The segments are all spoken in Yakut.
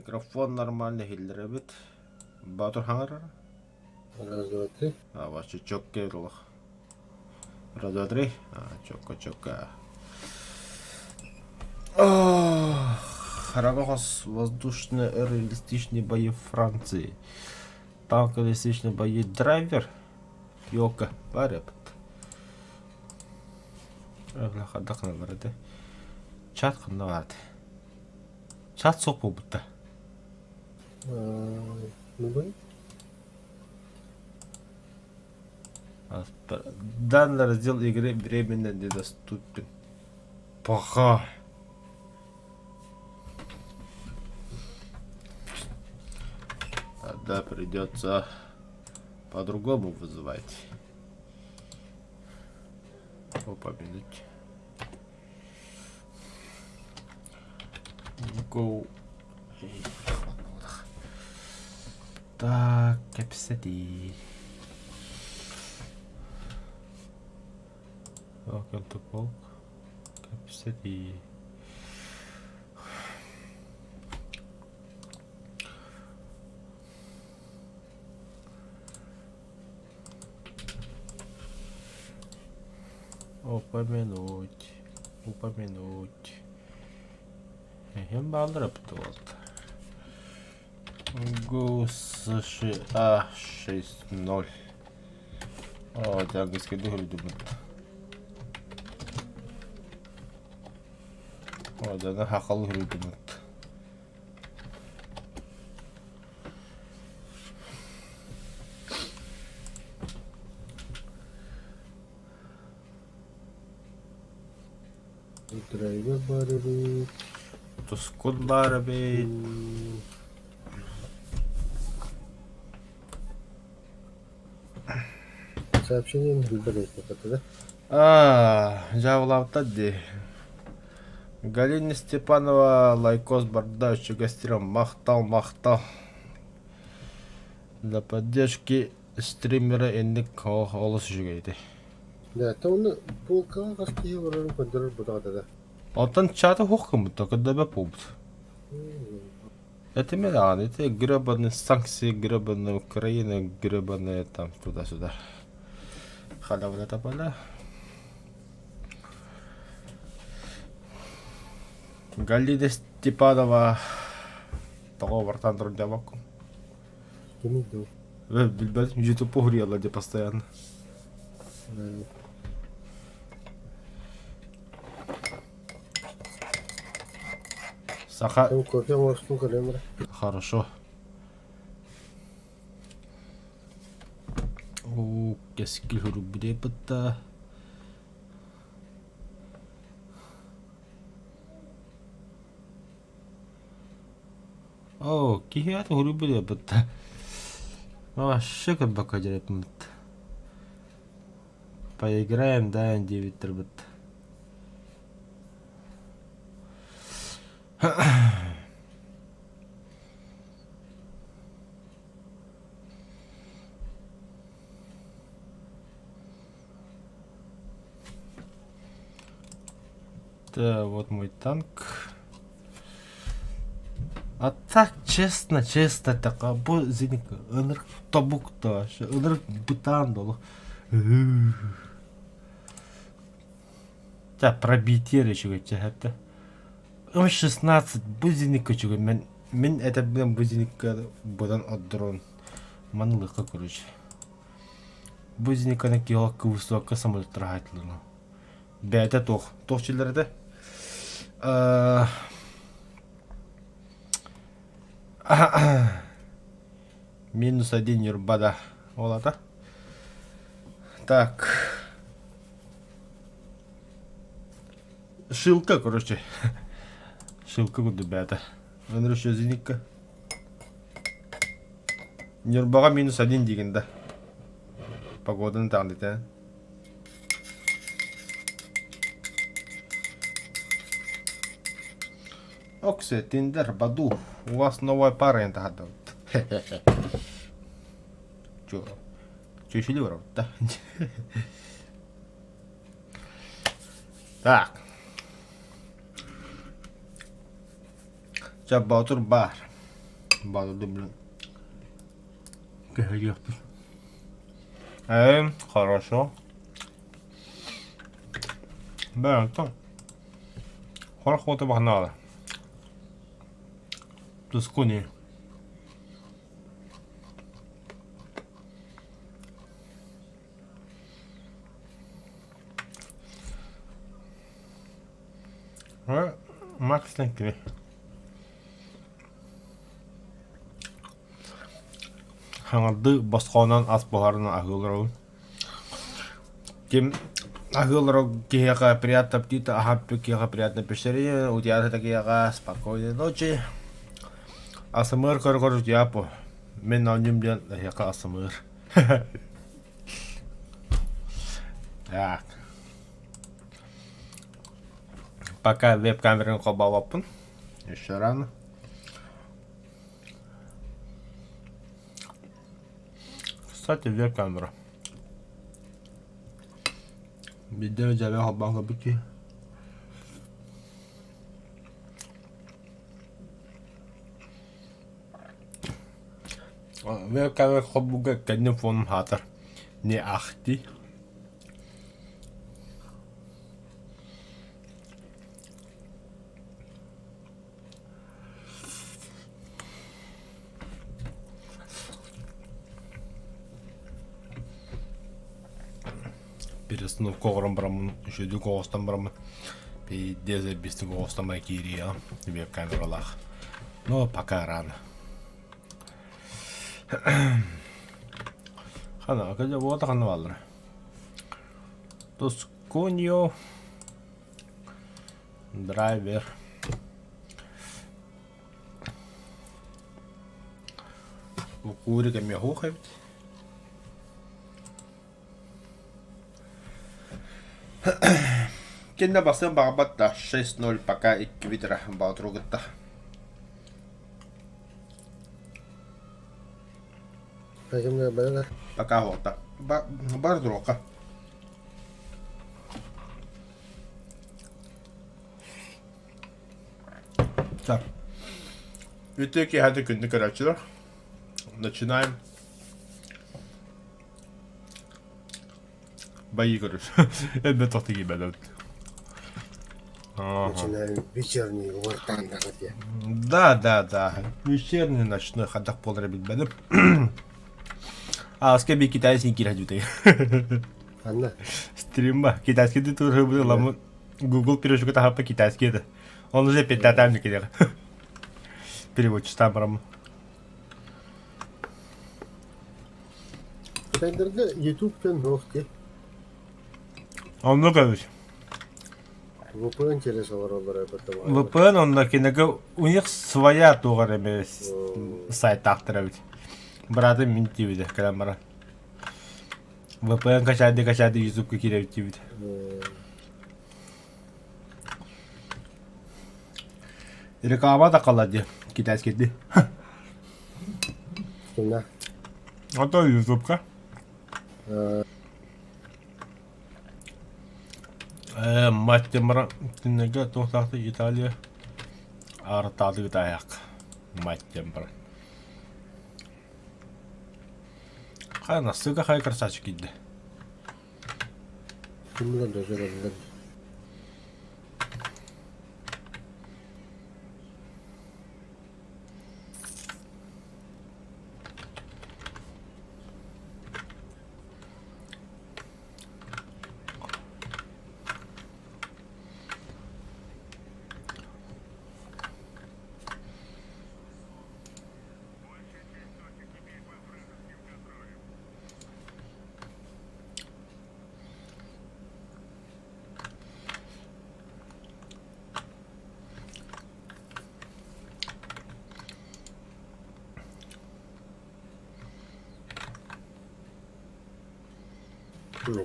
Микрофон нормально иһиллэр эбит. Боотур хаҥарар? Раз, два, три. А, вообще четкий олох. Раз, два, три. А, четко, четко. Харагохос воздушно-реалистичные бои Франции. Танковый бои драйвер. Йока барып. Хайдах гыналлар этэ? Чат ханна баар этэ? Чат суох буолбут да? Бүгүн Данный раздел игры временно недоступен. Пока. Тогда придется по-другому вызывать. Упомянуть. Go. Так, кэпсэтии. Welcome to полк. Кэпсэтии. Упомянуть, упомянуть. Эһэм бааллара вот. ГУСША 6-0. О, дьаҥҥыска дүһүрдүбүт. О, дьоно хахал үһүрдүбүт. Драйвер баар эбит. Тускун баар эбит. Сообщение билбэт эбит да? Аа, дьаабылаабыттар дии. Галина Степанова лайкос барда үчүгэстирэ махтал махтал. Для поддержки стримера инник олус үчүгэй ити. Да, то оны полкаҕа хас киһи олорорун көрдөрөр бутаҕата да. Оттон чаты хуох гыммыт көрдөбө буолбут. Этими даҕаны ити гребаные санкции, гребаные Украина, гребаные там туда-сюда. Халява тополя. Галина Степанова тоҕо бартан турдябаккын? Кимий дуу? Билбэтим, ютуб уһуруйаллар дии постоянно. Саха... Кофе оҥостун көрөм эрэ. Хорошо. Оо, кэскил суруйбут Оо, киһи аата суруйбут Вообще көрбөккө дьиэрэппит. Поиграем, да, диэбиттэр Да, вот мой танк. А так, честно, честно, такая, бу зеник ынырык тобук да, ынырык бытаан долу. Та пробитие үчүгэй чэһэтэ. М16 бу зеникка үчүгэй. Мен мин этэрбинэн бу зеникка быдан отдорон манылыка короче. Бу зениканы киһи высокка самолеттар хаайтылар. Бэйэтэ туох туох чиллэр этэ? Минус один Нюрба да. Ол ата. Так. Шилка, короче. Шилка курдук бэйэтэ. Өнөр зенитка. Нюрбаҕа минус один диигин да. Погоданы таҕын Оксе, Тиндер, Баду, у вас новая пара ентахадабыт. Чё? Чөшүлү барабыт да. Так. Чэ, Боотур баар. Баҕарды блин кэһэриэхпит. Э, хорошо. Бээ, онтон Хорох уота баһнаала. Тускуни. Макс кини. Хаҥардыы босхонон ас буһарынан аһыыллар Ким аһыыллар киһиэхэ приятно аппетита, аһаппыт киһиэхэ приятно пищерия, утуйаары киһиэхэ спокойной ночи. Асымыыр көрө-көрө утуйааппу. Мин оонньуум диэн эһиэхэ асымыыр. Так. Пока веб-камераны холбообоппун. Еще рано. Кстати, веб-камера. Биирдэ дьэбэ холбоон көрбүт киһи. Веб-камера холбууга кэннин фонун хаатар. Не ахти. Перестановка оҥорон бараммын, үчүгэйдик оҥостон бараммын, пиздец элбистик оҥостон баран киириэҕим веб-камералаах. Но пока рано. Хана, кыдьа буота ханна бааллара? Тосконьо драйвер. Букуурик эмиэ суох эбит. Кинне басыан баҕарбат да 6-0 пока иккибит эрэ Боотуру кытта. Пока оһуохта. Бар дуруохха. Так. Үтүө киэһэ күндү көрөөччүлэр. Начинаем. Бои короче. Это тохтуги бәләт. Начинаем вечерний War Thunder Да, да, да. Вечерний ночной ходах буолар билбэтим. Ааска би китайский киирэ дьүтэй. Ханна? Стримба. Китайский ди тур ламын Google переводчик тахаппа китайский это. Он уже пятатам никелер. Переводчик там барам. Кытайдарга YouTube-тан суох дии. Оннук эбит. VPN через олороллор эбэтэ VPN онно кинигэ у них своя туох эрэ эмэ сайтаахтар эбит. Быраатым мин диэбитэ кэлэн баран. VPN качаады качаады YouTube-ка киирэбит диэбит. Реклама да хаалла дии, китайскийдии. Кимнэ? А то ютубка. Э, мать темара кинеге туохтаахты Италия артаады ытаайах. Мать темара. Хай настыга хай красавчик киирдэ. Ким даже разгад.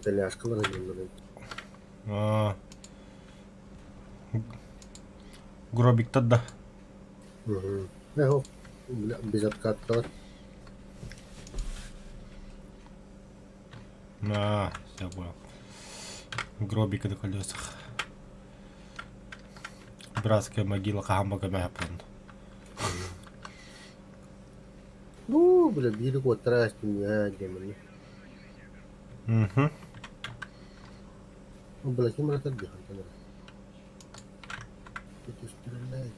Коляскалар А, Гробиктар да. Угу. Без отката. А, все понял. Гробик на колесах. Братская могила хаһан көмөһөппүн. Бу, бля, биири куоттара астым үөһээ диэммин. Угу. Бля, ким ратар диэхантан эрэ. Түстүрэллээ.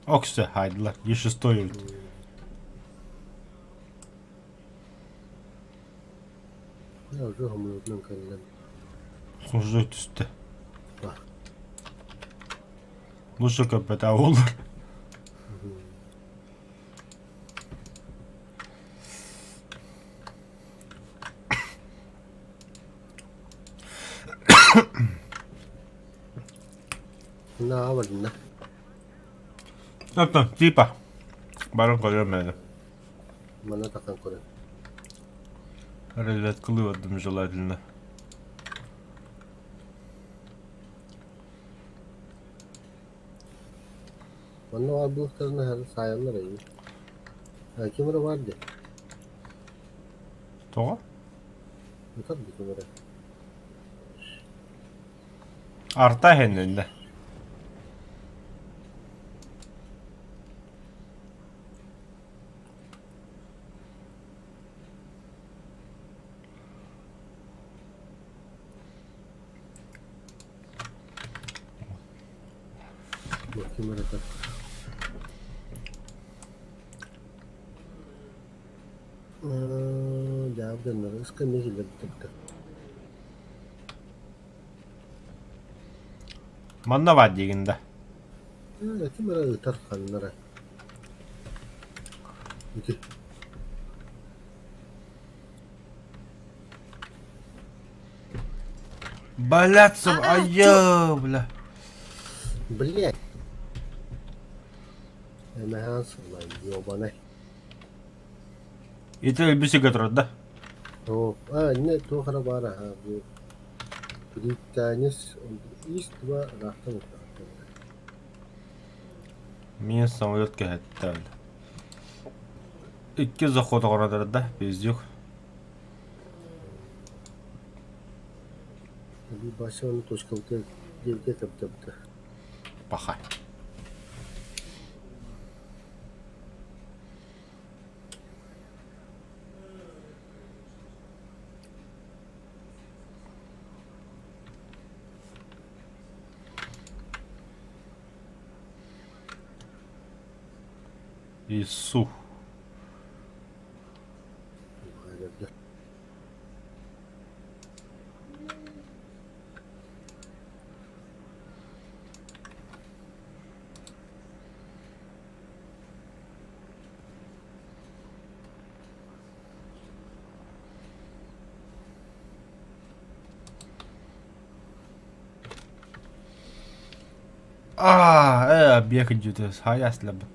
Оксе хайдылар. Е6 эбит. Я уже хомуйутунан кэллим. Хожой түстэ. Бар. Лучше көппөтө буоллар. Наа барна. Оттон типа баран көрүөм эдэ. Манна тахсан көрөн. Разведкалыы бардым желательно. Манна баар буолуохтарына саайаллар эйи. Ким эрэ баар дии. Тоҕо? Ытар дии ким эрэ. Арта иһиннэ. Ким эрэ ытар. Дьаабы дьоннор ыска эмиэ киллэрбиттэр. Манна баар диигин да? Ким эрэ ытар ханнара. Ити. Блядь, айыы, бля. Блядь. Эмэһээн сыллай, ёбаный. Ити өлбүт сиргэ турар да? Оо, а, иннэ туох эрэ баар аһа бу британец ист два ыраахтан ыттаҕа. Мин самолет кэһэттэ Икки заход оҕородор да, пиздюк. Эбии Вася ону точкабытыгар диэбитэ кэптэбитэ. Паха. Иисус. Аа, объехать дьүтэ хайаслабыт.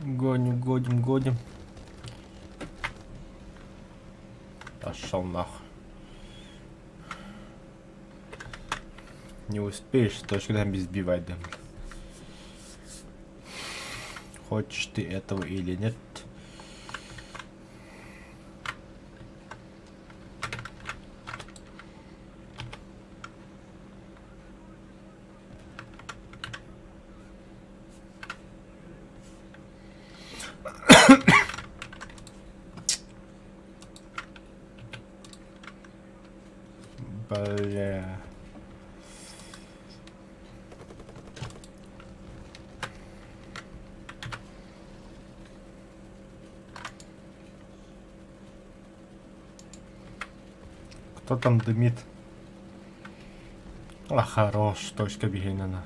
Гоним, гоним, гоним. Пошел нахуй. Не успеешь, точку там сбивать, да. Хочешь ты этого или нет. Бля. Кто там дымит? А, хорош, точка бигенена.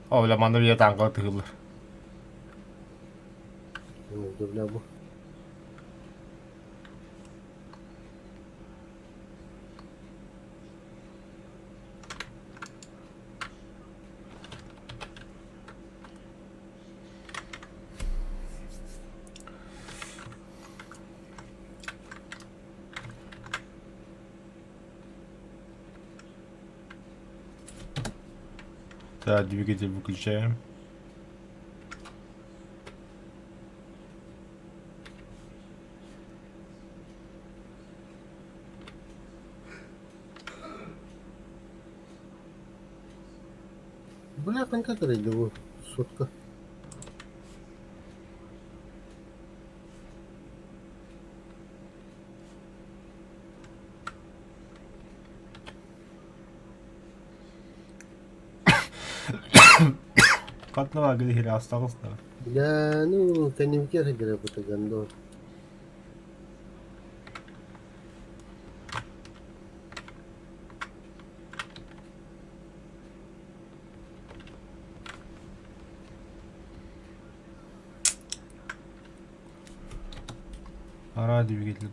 О, бля, манна бия танка тыгыллар. Бля, бу. Так, двигатель выключаем. Бля, конькатор иди, сотка. Хатнава гыһыр астаҕыс да. Бля, ну, кэннибитигэр сылдьар бытыган дуо. Араа двигатель.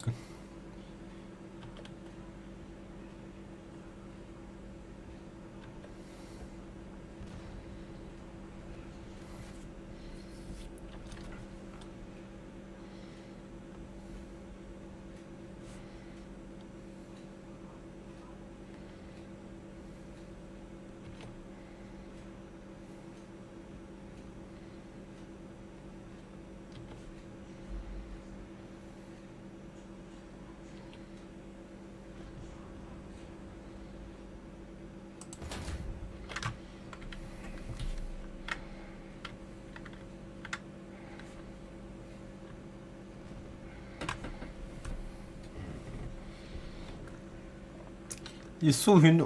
Исухин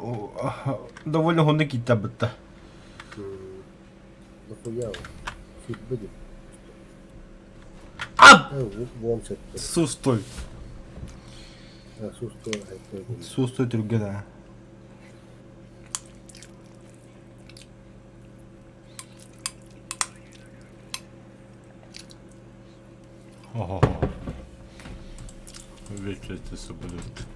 довольно хонно киттабытта. Дохуя Сүүрбэ А! Уон сэттэ. Сустой. Сустой Сустой түргэн аа. Ого. Вещи соблюдают.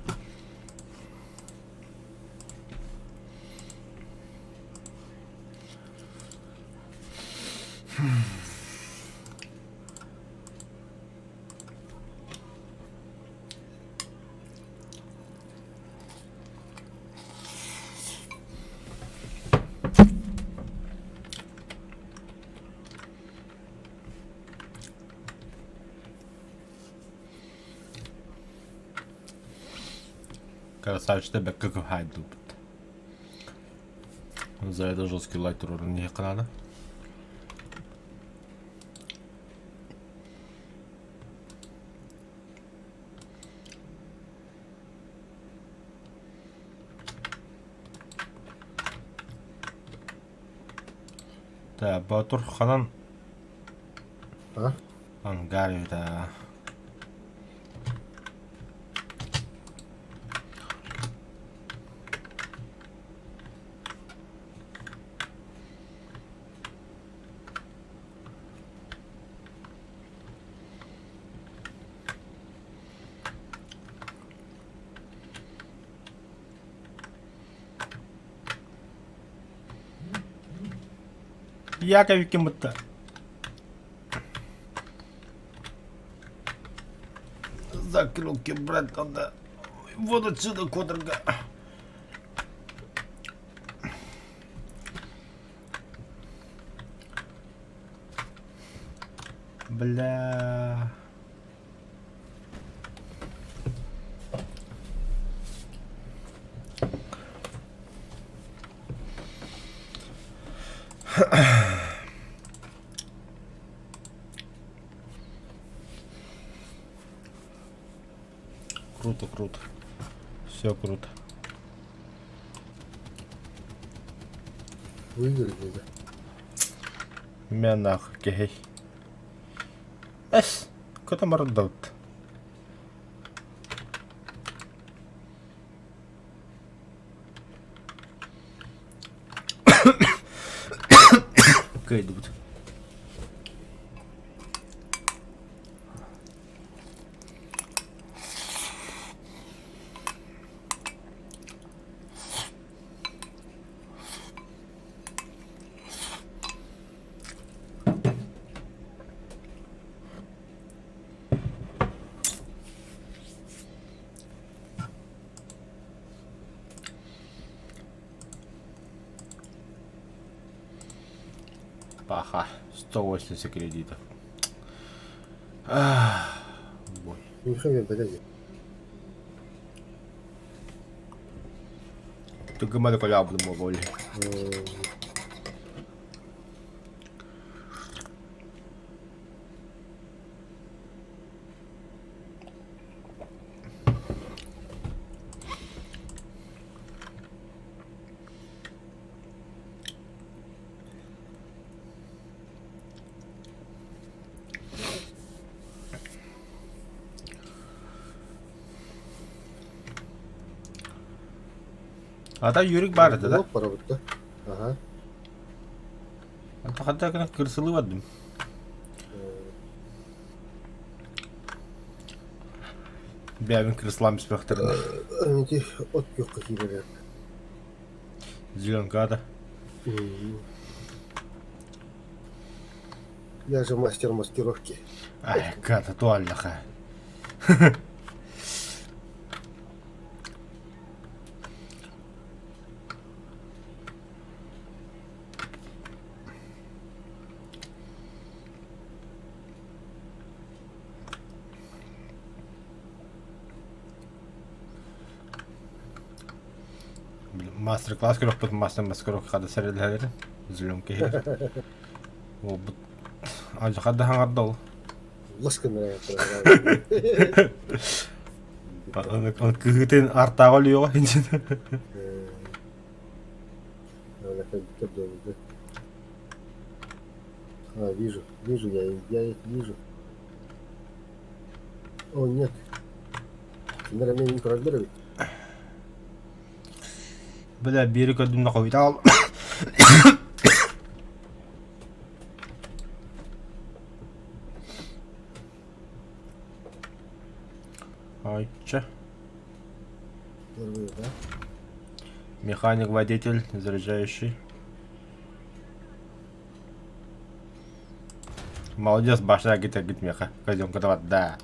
Красавчик, бэккэ кыһайдыбыт. За это жесткий лайк турарын не надо. Так, Батур ханан А? ангар да. Яковикин бытта. Закрылки брать надо. Вот отсюда, каторга. Бля. Круто, круто. Все круто. Выиграли, да? Мя нахуй, кehей. Эс, куда мордот? Кайдут. Паха, 180 кредитов. Ах, бой. Миэхэ биэрбэтэ дии. Тыгыма да колябытым буолуо. Ата Юрик баар этэ да? Барабыт да. Аха. Ата ханта гына кырсылыы бардым. Бэйэбин кырсылаан бүспэхтэринэ. Ити от күөххэ киирэр. Зеленка да. Я же мастер маскировки. Ай, ката туаллаха. Мастер-класс көрөхпүт мастер маскировка хада сэрэлэһэр зеленка иһэр. Уолбут алдьархай да хаҥарда ол. Лас гыннара Кыһыытын артааҕа өлүөҕэ А, вижу, вижу я их, я их вижу. О, нет. Кинилэр эмиэ мин көрөллөр эбит. Бля, биэри көрдүм да хойутаал. Айча. Первый, да? Механик-водитель, заряжающий. Молодец, башня гит гит меха. Казенка давай, да.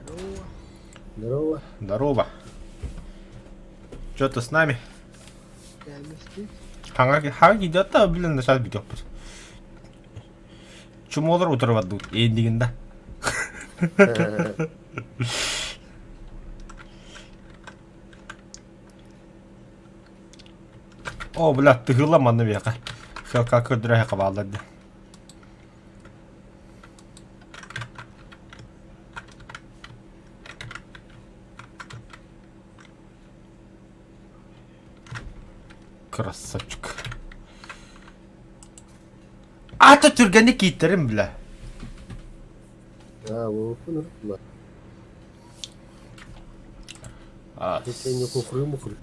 Здорово. Здорово. Здорово. Что ты с нами? Хаҥа хаҥа идет да, блин, сейчас битёппут. Чумолар утары бардыбыт, эндигин да. О, бля, тыгыла манна биэхэ. Хелка көрдөрө хабааллар дии. Красавчик. Ата түргэнник кииттэрим бля. А, уоппун А, Сен кухры-мухры.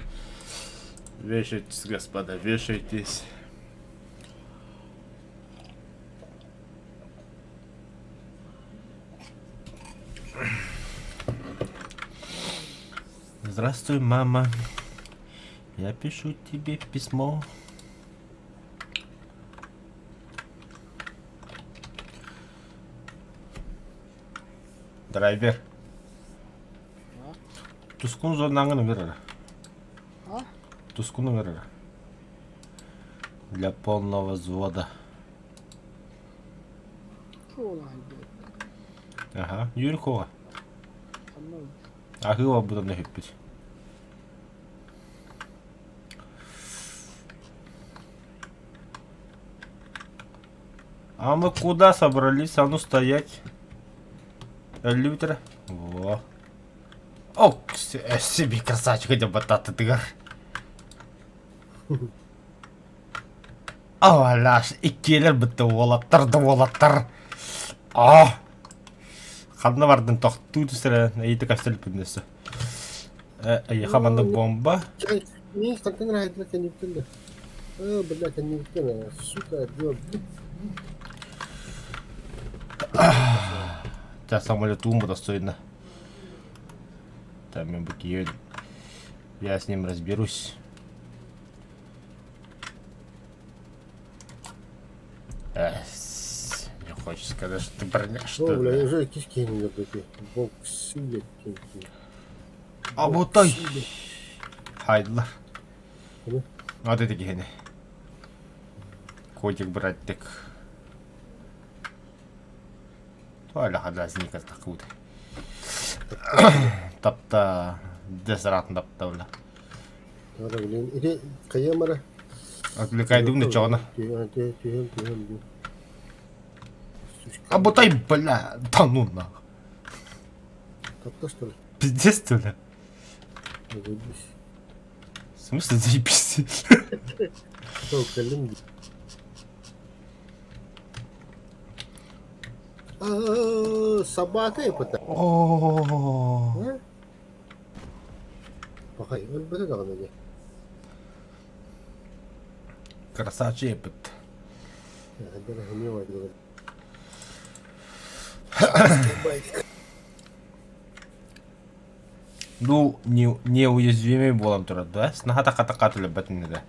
Вешайтесь, господа, вешайтесь. Здравствуй, мама. Я пишу тебе письмо. Драйвер. Тускун зонаҥын ыҥырара. А? Тускун ыҥырара. Для полного взвода. Аха, Юркова. Аһыы будан өһүппүт. А мы куда собрались? А ну стоять. Өллүбүтэрэ. Во. О, себе красавчик идет бататытыгар. Алаш, иккиэлэр бытта уолаттар да уолаттар. А! Ханна бардын тохтуу түсэрэ, эйити көстөлүппүн өссө. Эйиэхэ маннык бомба. Не, контейнер хайдах кэнниттэн да. Э, бля, кэнниттэн, сука, дёр. Сейчас самолет умба достойно. Там мен букиен. Я с ним разберусь. Эс, не хочешь сказать, что ты броня, что О, бля, ли? уже кишки не такие. Боксы, блядь, А вот той. Хайдылар. Кими? Вот это киһини. Наркотик братик. Туалахадазникас такуут. Тапта десаратын тапта бля. Ара блин, ити хайыам ара? Отвлекайдым на чоҕуна. Түһэн түһэн түһэн дуу. А бутай, бля, да ну нах. Тапта что ли? Пиздец, что ли? Заебись. В смысле заебись? Сол кэллим дии. А, собака это. О, Пахай, өлбөтө даҕаны дии. Красавчик эпит. Ну, не, неуязвимый буолан турар да? Снаха така төлөбөтүн да.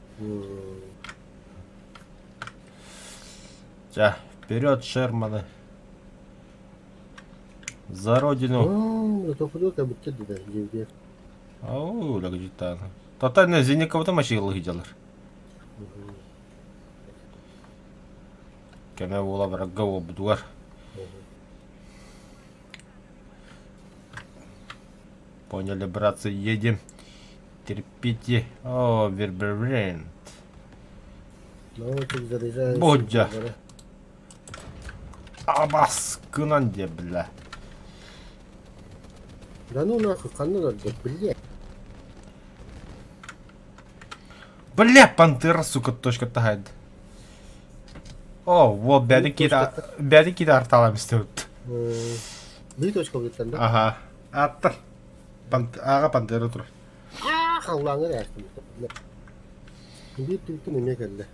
Ча, вперед, Шерманы. За родину. Ау, лягдитан. Тотально Зиниковта машиылы хидялар. Кэмэ буола барарга уолбутугар. Поняли, братцы, едем. Терпите. О, Вербервренд. Бодья. Абаскынан де, бля. Да ну нахуй, ханна да, блядь. Бля, пантера, сука, точка тахайд. О, вот, бәді кита, бәді кита арталам істеуді. Бір точка бүттен да? Ага. Аттыр. Пант... Аға пантера тұр. Халлаңыр әстім. Бір түлкі неме келді.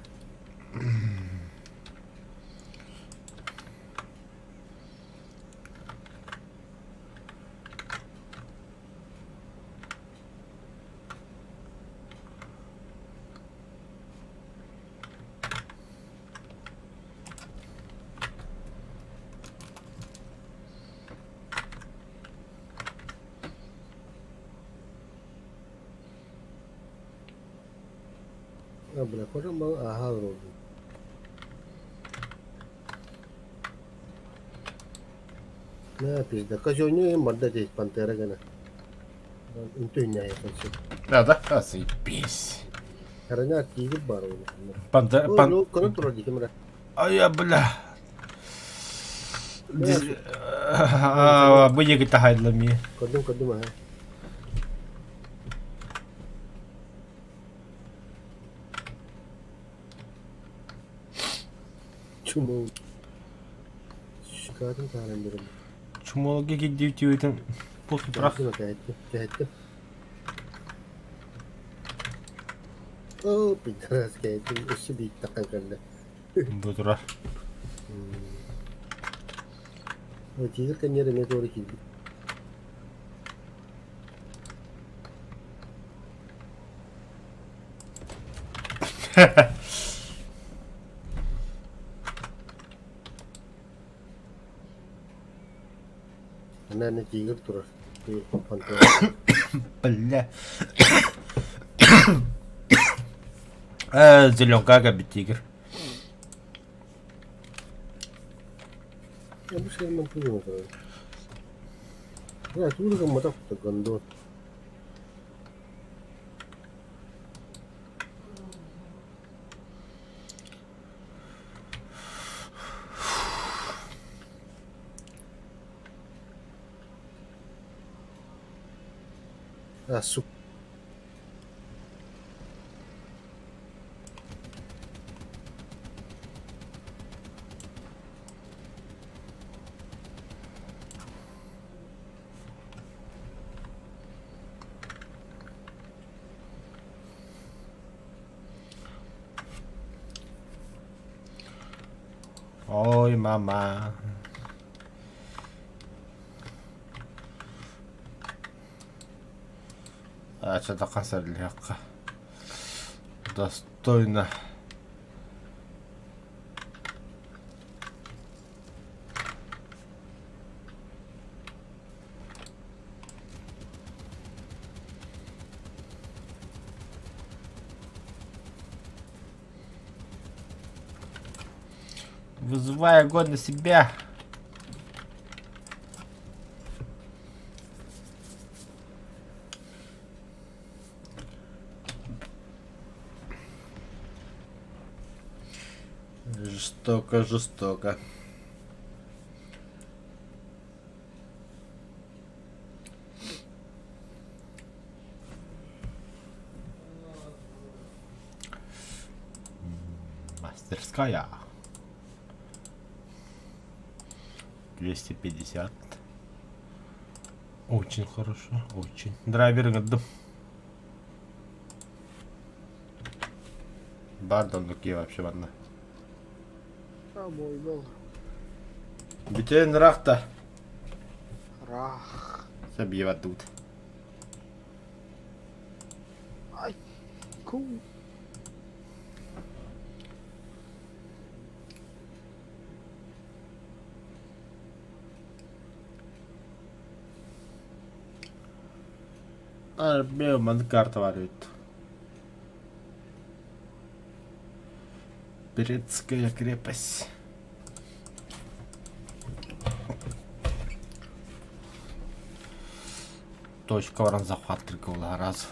А, бля, кожан бал, ага, вроде. На, пизда. Козёню им морда здесь, пантера гана. Үнтүннәйэ Да, да, заебись. Хараҥа тиигир баар уонна. Пантера, пан... Көрөн турар дии ким эрэ. Ай, бля. Бу диэки таһайдылар Көрдүм көрдүм аһа. Чумол. Шикатын таһааран биэрэн. Чумология кирдиибитин пух и прах. Кэһэттим кэһэттим. Оо, пидорас кэһэттим. Өссө бииртэххэ кэллэ. Бу турар. Тигр кэнниэр эмиэ туора киирбит. Ана аны тигр турар. Бля. Зеленка бит тигр. Я бу сирман тугун Я тугу гымматах гондон. А, сука. Ой, мама. Ача сарлиһакка. Достойно. Вызывай огонь на себя. Жестоко, жестоко. Мастерская. 250. Очень хорошо, очень. Драйвер ыҥырдым. Бар да оннук вообще манна. А мой был. Бүтэн ыраах да. Рах. Сөбүйэ бардыбыт. Ай. Ку. Арбе маннык карта бар эбит. Перецкая крепость. Точка баран захваттырга раз.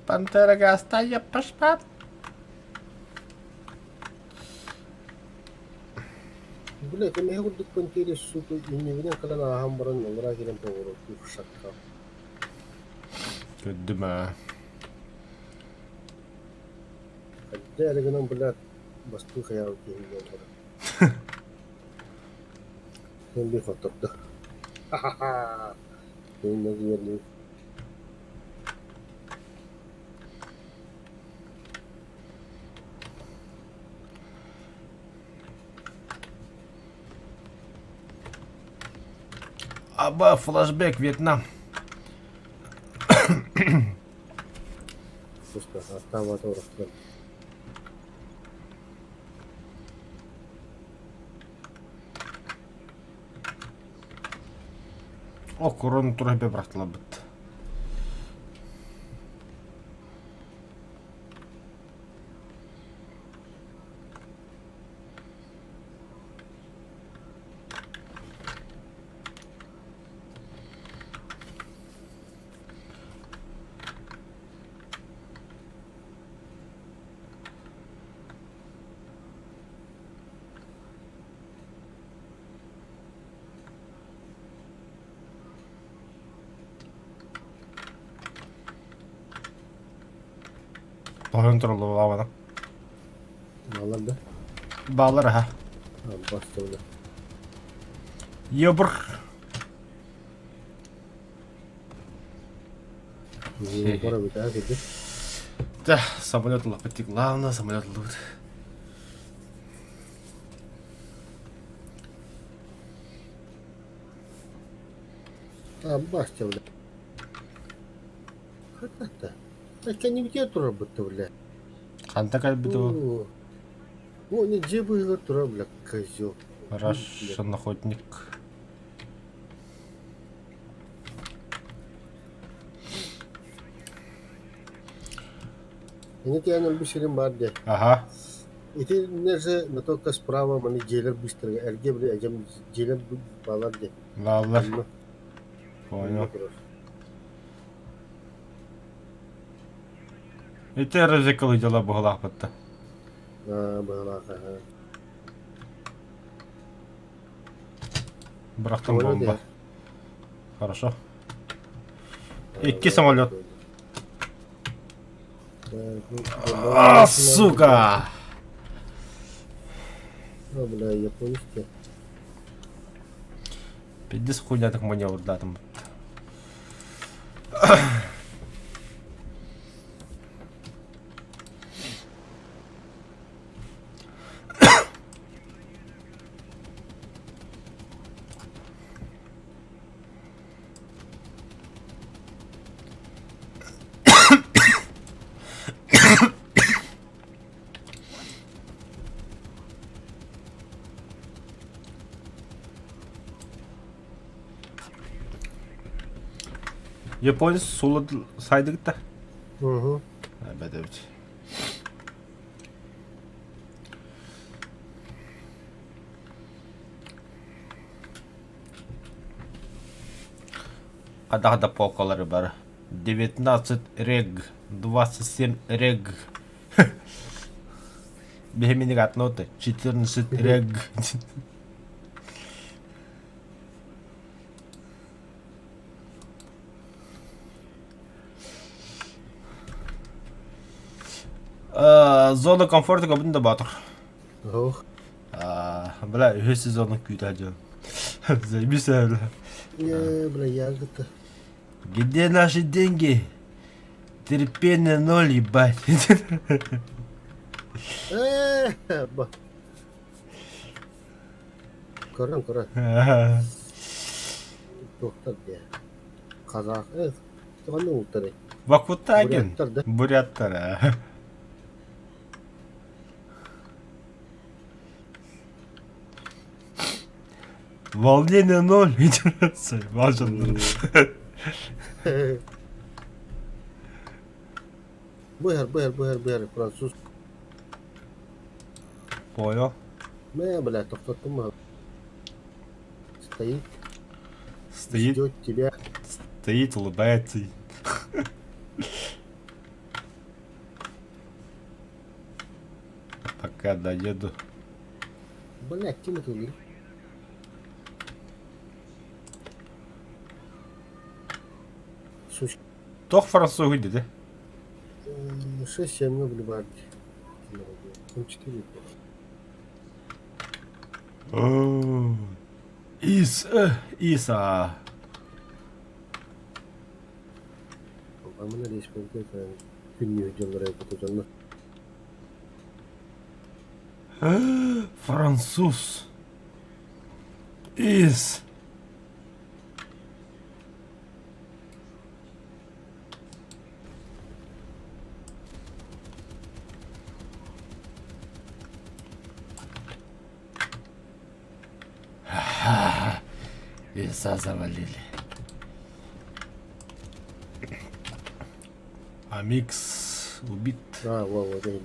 Пантера гастая пошпат. Бля, кэмиһэ курдук кэнтиэри сука иннибинэн кэлэн ааһан баран аллараа киирэн повороту шакка. Көрдүм аа. Хайда эрэ гынан, блядь, бастыы хайаабыт киһи диэн баран. Ким би хоттордо. Ха-ха-ха! Иннэ диэн Аба, флешбэк, Вьетнам. Просто аттаабата урахтан. О, корон тура бырахтылабыт. Тоһун туруллубабана. Баалар да? Баалар аха. Бастыбына. Ебр. Бара битаа кирдик. Да, самолет ыллаппыт. Главное, самолет ыллыбыт. А, бастя, бля. Хата-та. А не турар бытты, бля. Ханта кэлбит ол? О, не дьиэ быыһыгар турар, бля, козел. Russian охотник. Ини тиэн өлбүт сирим баар дии. Аха. Ити же на только справа маны дьиэлэр быстро эргэ били эдьэм дьиэлэр баалар дии. Бааллар. Онно Понял. турар. Ити рызыкалы дьала быһалаахпытта. Аа, быһалаах аха. Бырахтым Самолет бомба. иһэр. Хорошо. Икки самолет. А, сука! А, бля, японский. Пиздец хуйня так маневрдатым. Японец сула сайдыгыта. Угу. Бэдэбит. Хадах да полкалары бар. 19 рег, 27 рег. Биһиминик атноты 14 рег. Зона комфорта көбүн да батыр. Ох. Бля, үһүс сезонун күүтэ дьон. Заебись, бля. Не, бля, я где-то. Где наши деньги? Терпение ноль, ебать. Көрөн, көрөн. Туохтар диэ. Казах, ханна ууртарый? Вакутагин. Буряттар да? Буряттар, а. Волнение ноль. Важно. Быһар, быһар, быһар, быһар, француз. Понял. Мэ, бля, тохтоттум. Стоит. Стоит. Ждет тебя. Стоит, улыбается. Пока доеду. Бля, ким это убил? Сучка. Тох француз dedi. 6-7 много баар 4. Ис, Иса. Амына республика күннүү дьоннор айбыт Француз. Ис. Иса завалили. Амикс убит. А, во, во, дьэ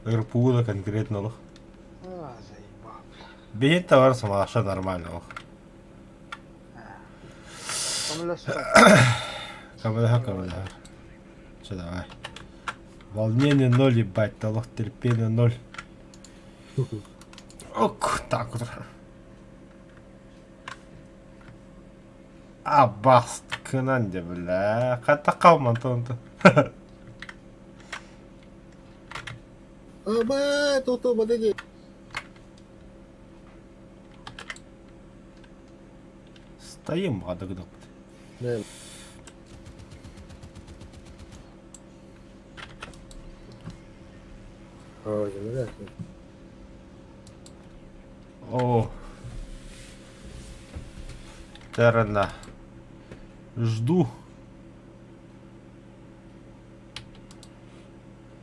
РПУ конкретно лох. А, заебал, бля. Бейт товар самаша нормально лох. Камеля, камеля. Че, давай. Волнение ноль, ебать, да лох, терпение ноль. Ок, так вот. А, басткынан де, бля. Қата қалман тонты. Аба, тото, подойди. Стоим, адыгдық. Да. О. Терна. Жду.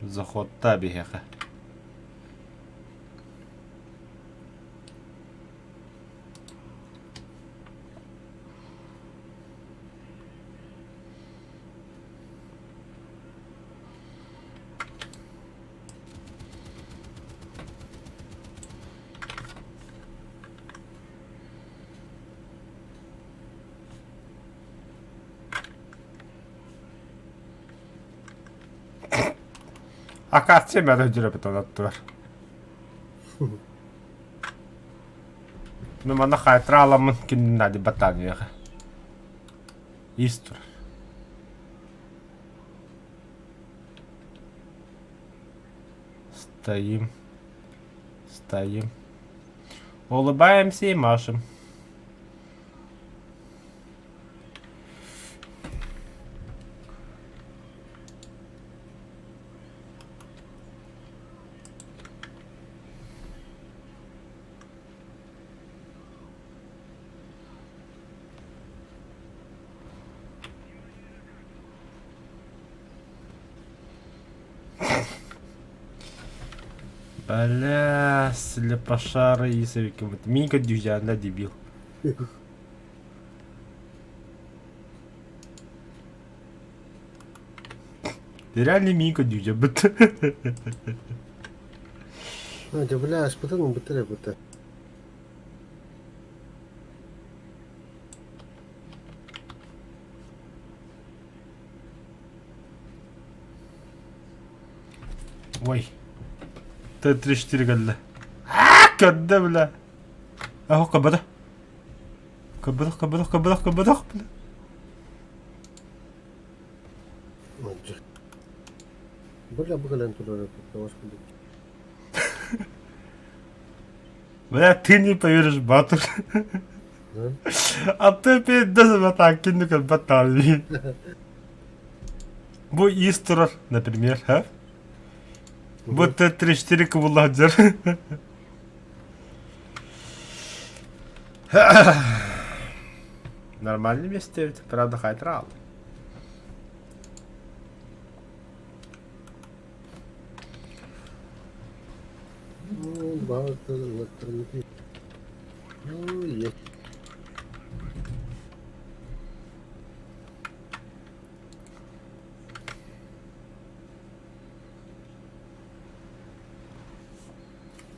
Заходта биһиэхэ. Акация мәрі жүріп оттуар. Ну, мана хайтра аламын кинин нади батанияға. Истур. Стоим. Стоим. Улыбаемся и машем. Бля, слепошара Исавиков. Минька дюжана дебил. Ты реально Минька дюжа быт. Дьэ, бля, аспытын ылбыттар эбит. Ой. Т-34 кэллэ. Аа, көрдө, бля. Аһ, көрбөтөх. Көрбөтөх, көрбөтөх, көрбөтөх, көрбөтөх, бля. Бля, бу кэлэн турар эбит, курдук. Бля, ты не поверишь, Батыр. А ты пиздец, так, кину баталли. Бу ис турар, например, а? Бу Т-34 кубулладжар. Нормальный месте ведь, правда, хайтрал. Ну, баата электроники. Ну, есть.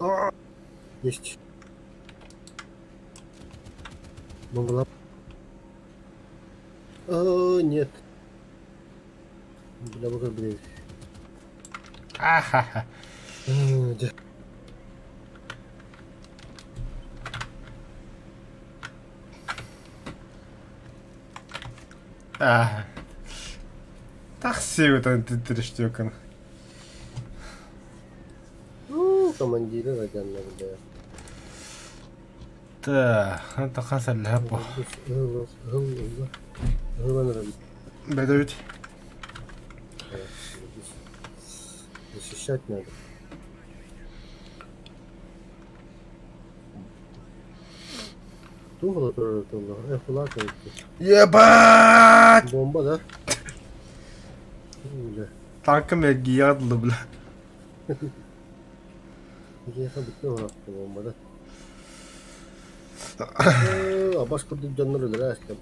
А, Есть. Бомба. О, нет. Бля, бля, бля. Ахаха. Дьэ. Аа. Тахсибытан титириштиокын. Ну, командиры радянна бля. Та, ханта хасаллаһа бу. Бэдэбит. Защищать надо. Тугла тоже тугла. Эх, кулак. Ебать! Бомба, да? Бля. Танкым эргийэ дылы бля. Киһиэхэ бүттэ уһааппыт бомба да. Абас курдук дьоннор өлөрө ааста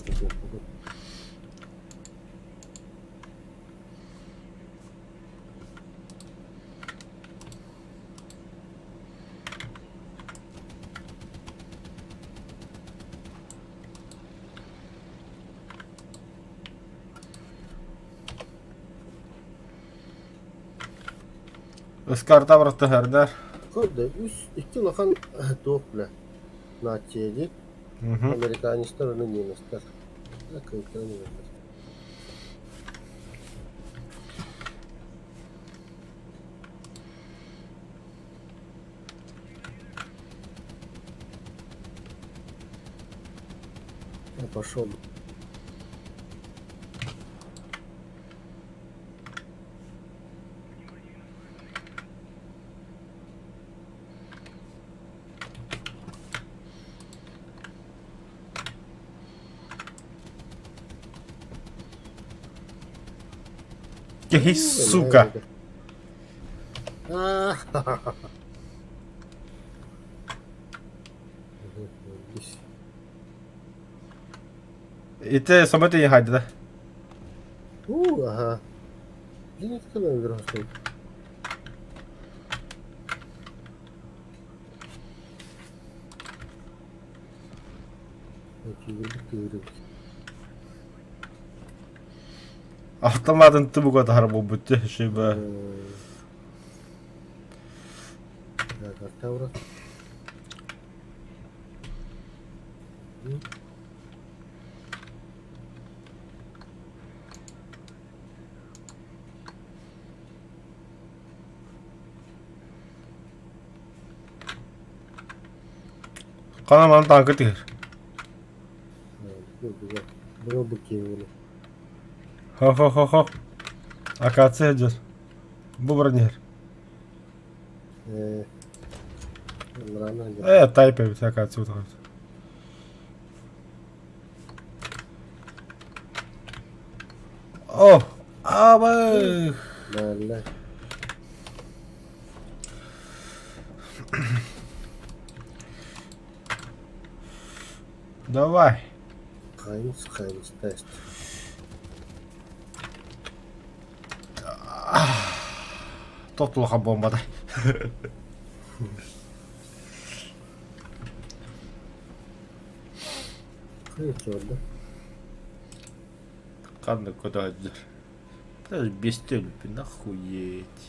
Ыскарта барыттыһардар. Көрдө, үс, икки улахан туох бля. Нация дии. Американецтар уонна немецтэр. Кыйтаран иһэллэр. Я пошел. Киһи, сука! А-ха-ха-ха. Ити самолет хайда да? У, ага. Дин когда взрослый. Автоматын тубуга таһар буолбут дьэ шиба. Так, Тавра. Хана маны танка түһэр. Было кинули. Хо-хо-хо-хо. Акация дьэр. Бу баран иһэр. Рано Э, тайп эбит акация утаҕар. О, абы. Бэллэ. Давай. Хайнс, Хайнс, тест. Тот улахан буомбата. Хайа Ханнык көтөөддөр. Даже бестө өлүппүн охуеть.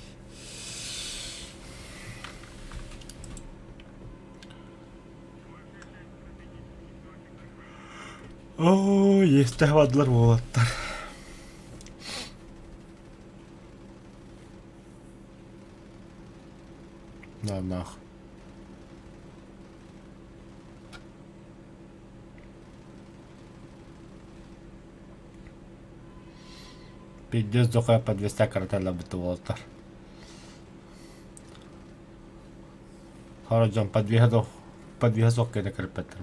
Оо, иэстээх бардылар уолаттар. Наах. Пиздец дохуя подвеста карателлабыт уолаттар. Хара дьон подвеһа да подвеһа суох кэнэ кырыппаттар.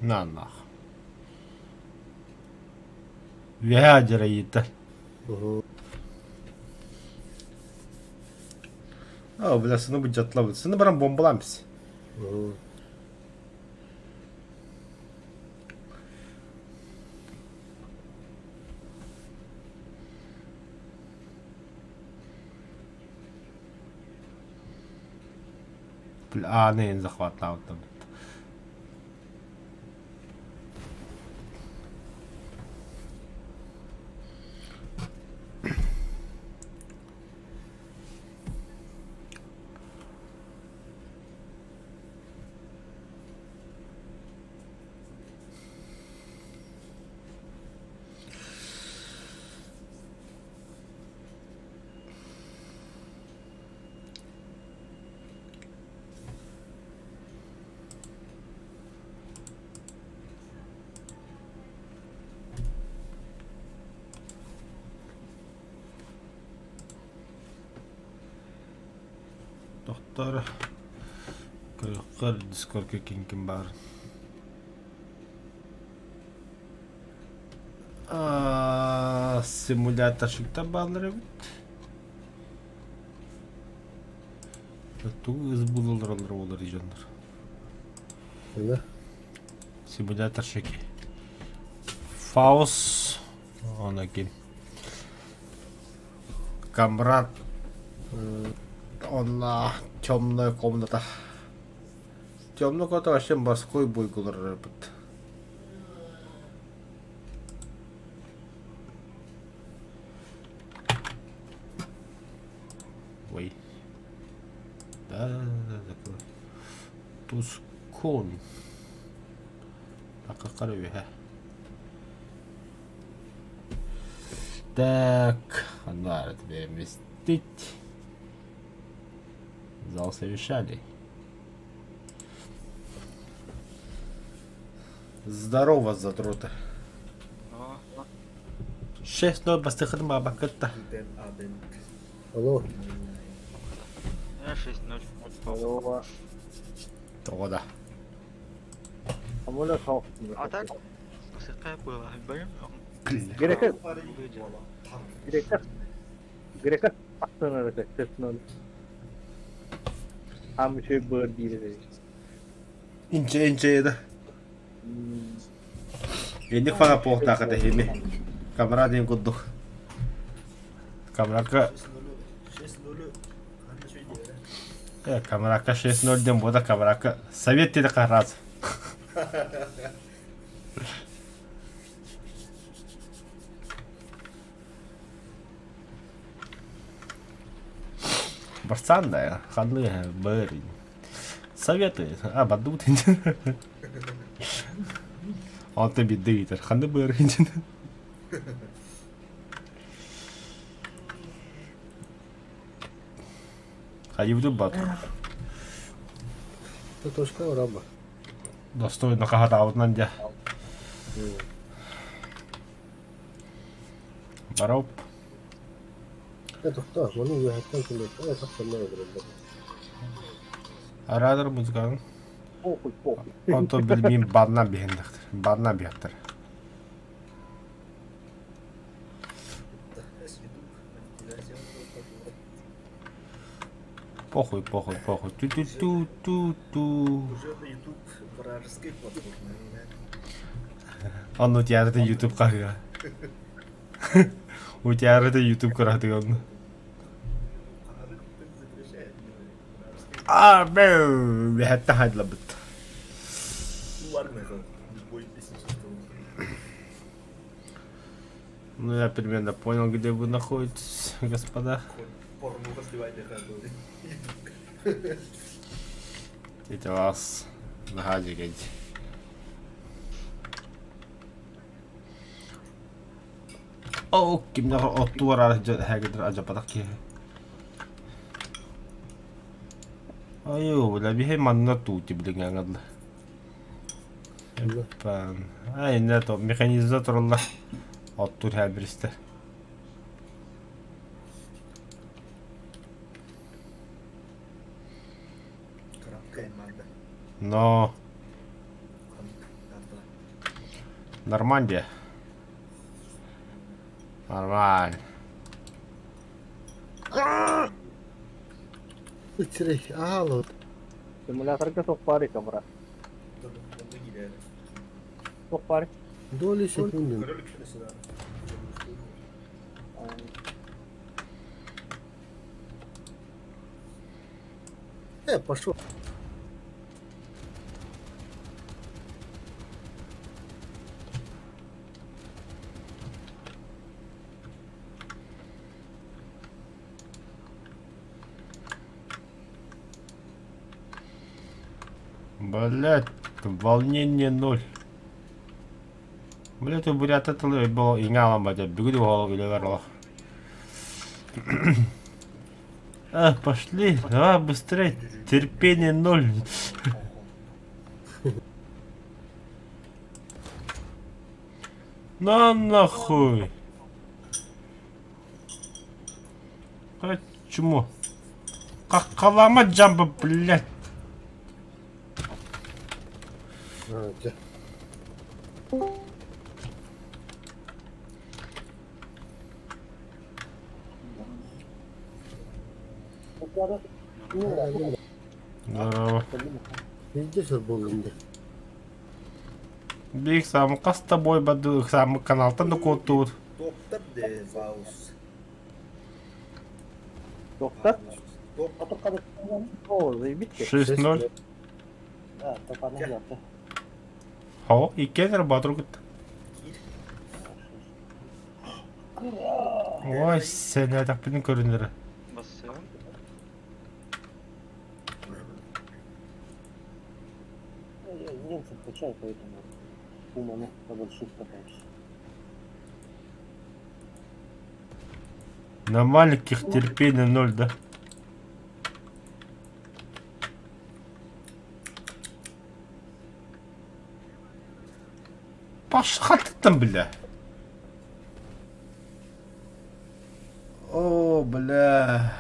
На нах. Үөһээ адьырайыыта. А, бля, сыны быдьатлабыт. Сыны баран бомбалаан біз. Бля, ааны захватлаабыттар. Тохтор көрөххөр дискорка ким ким баар. Симуляторщиктар бааллар эбит. Тугу ыз булалар олар дьоннор. Öyle. Симуляторщики. Фаус. Он ким. Камрад. Онна темная комната. Темная комната вообще морской бой эбит. Ой. Да, да, да, да. Тускун. Акакар үһэ. Так, надо переместить. Зал совещаний. Здорово, задроты. 6-0 бастыхын бабакытта. Алло. Я 6-0. Алло. Тоҕо да. Амула хау. А так, сыркая было. Блин, Грека. Грека. Грека аттан эрэ 6-0. Хаам үчүгэй быар диир этэ. Инче инче да. Инник фана пуохтаах этэ хими. Камера диэн курдук. Камерка Камерака 6-0 диэн буота камерака совет диэти хараас. Барсан да, ханны бэр. Советы, а, бадут. Онтон биирдэ ыытар, ханны быар Хайыбытын бат. Точка раба. Достойно хаһатаабытынан дьэ. Бароп. Тохтоо, маны үөһэттэн кэлиэххэ, э, тахсаннар олороллор. Арадар музыканын. Похуй, похуй. Онтон билмиин баннан биһиннэхтэр. Баннан биһэттэр. Похуй, похуй, похуй. Ту-ту-ту-ту-ту. Уже на YouTube вражеской платформы. Онно театры YouTube хаһыа. У театры YouTube кыратыган. А, бэу, бэхэтте хайдлабыт. Ну, я примерно понял, где вы находитесь, господа. Это вас нахадигать. Оо, кимнээх оттуу бараары сылдьар адьаппатах киһи. Айуу, бля, биһи манна туути билиҥҥэ аҥалла. Ай, иннэ то механизаторлар оттуур һээбиристэр. Но Нормандия. Нормально. Үчүгэй аал Симуляторга туох баарый камера? Туох баарый? Доли секунды. Э, пошел. Блять, волнение ноль. Блять, у бурята тылы было иҥэ аламмат бүгүн уһол үлэлэр олох. А, пошли, давай быстрее. Терпение ноль. На нахуй. Почему? Как калама джамба, блядь. А, дьэ. Здорово. Везде сыр буоллум дии. Биир саамы хас да бой барды саамы каналтан да куоттубут. Доктор де Ваус. Доктор? Топ. О, заебись. 6-0. Хо, иккиэн эрэ боотуру кытта. Ой, сэнээтэхпинин көрүнэрэ. Бассыам. Немцы качают, поэтому уманы на больших катаемся. На маленьких терпение ноль, да? Пошла ты там, бля. О, бля.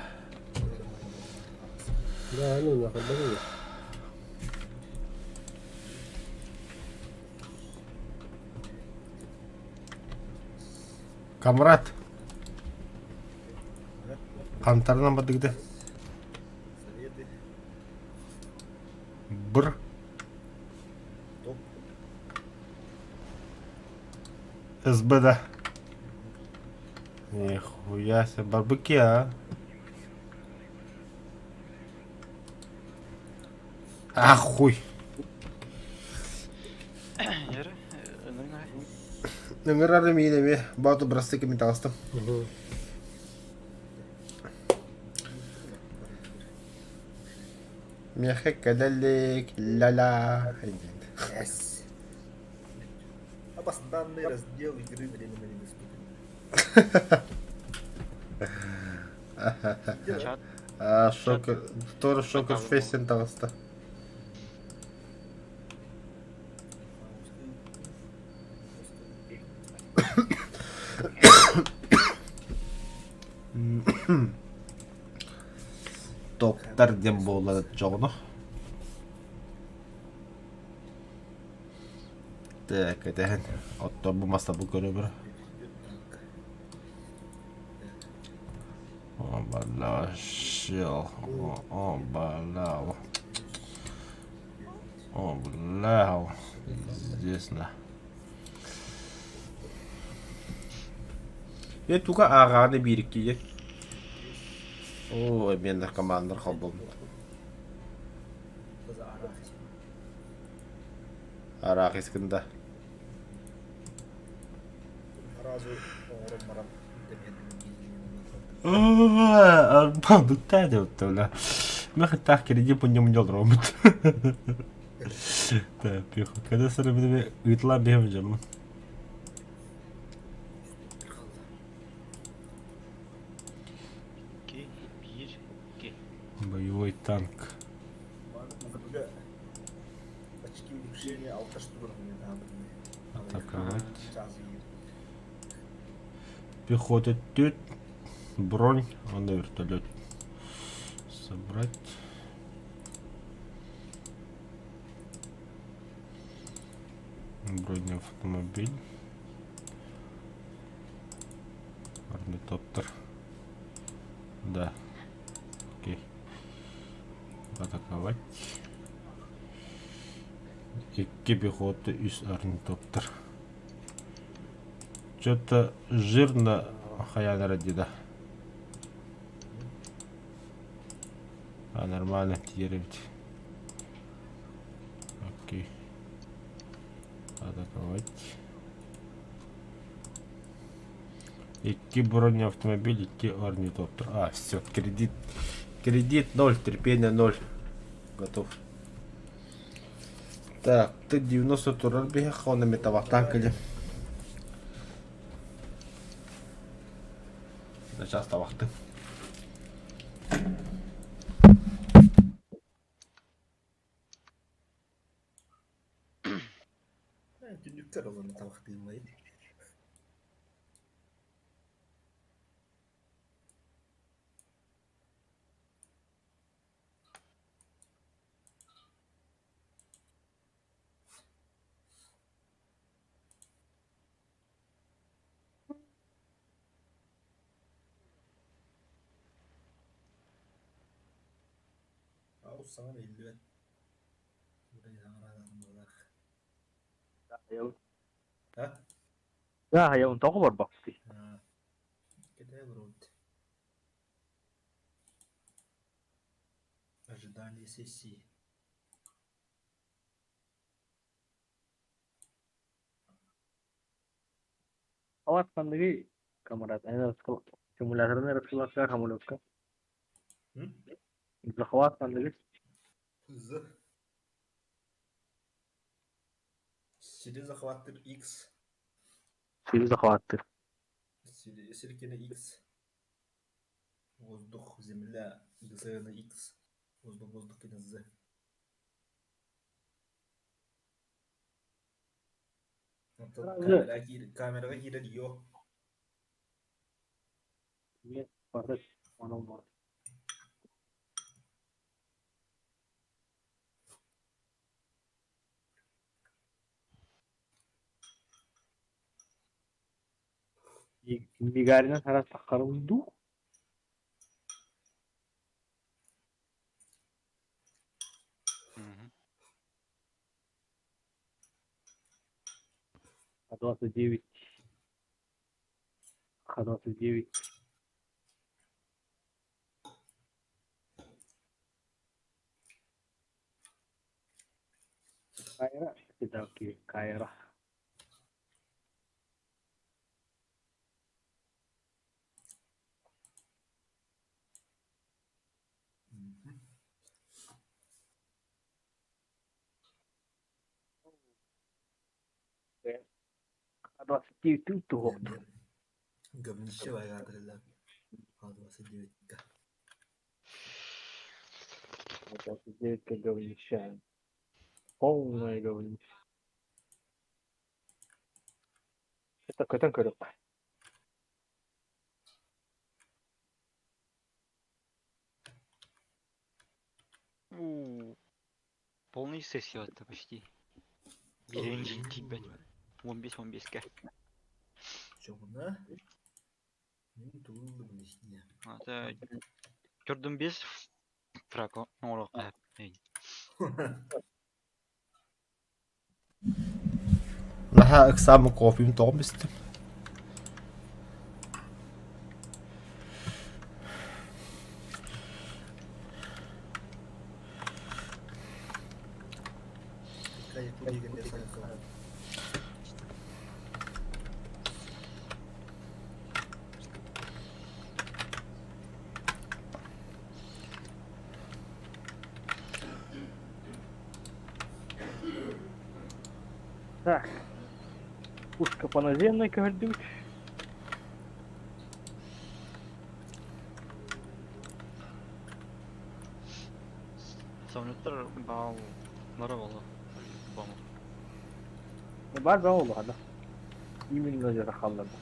Да, ну нахуй, бери. Камрад. Хантарынан бардыгыты. Советы. Бр. Топ. СБ да. Нихуя себе, барбыки, а. Ахуй. Яры, ынырың Ыҥырар эмиин эмиэ Боотур бырастыы кэмин таҕыстым. Миэхэ кэлэ илик ля-ля диэн. Yes. Обоснованный раздел игры временно недоступен. Чат. А, шокер, тоже шокер фестин таҕыста. Топтар диэн буолла дьоҕуну. Так, кэтэһэн. Оттон бу маста бу көрөбөр. Бля, щел. О, бля. О, бля. Здесь на. Е туга ааҕааны биириккиye. Оо, мен наркоманнар холболмут. Арахис кында. Арбан деп Мен кредит по нему не ромут. Так, когда сыры ыытла бэм жамын. Боевой танк. Атаковать. Пехота тут. Бронь. Он вертолет. Собрать. Бронеавтомобиль. Орнитоптер. Да. Окей. Атаковать. Икки пехоты үс орнитоптер. Что-то жирно хаянара деда. А нормально тиеребит. Окей. Атаковать. Икки бронеавтомобиль, икки орнитоптер. А, все, кредит. Кредит 0, терпение 0. Готов. Так, ты 90 турар биһэх, оны метавахтан кэле. Сейчас табахты. Түннүктэр олорно табахтыыллай. Аус саҥа биллибэт. А? Да, я он тоҕо барбакты. Кэтэй олорбут. Ожидание сессии. Ават ханныгы камарат. Ана симуляторны раскылакка хамулукка. Захват ханныгы. З. Сири захваттыр X. Сири захваттыр. Сирикене X. Воздух, земля, З на X. Воздух, воздух, кене З. Камера кирер йо. Нет, барыт, онон бар. Мигарина сара тахарунду. Мгм. Х29. Х29. Кайра. Кидаки Кайра. Х29 туһук. Говнище вайгаатырылар. Х29. Х29 говнище. Полное говнище. Это көтөн көрөк. У, Полный сессия это почти. Биирин тиийбэт. 15 15-ке. Чоҕуна. Мин тугу ыллыбын истиэ. Это Көрдüm без фрако оҥоруохха Наһаа ыксааммын кофем тоҕом истим. Так. Пушка по наземной көрдүбүт. Самолеттар бааллара буолуо. По-любому. Бар баа буоллаҕына. Именно дьара хаалларда.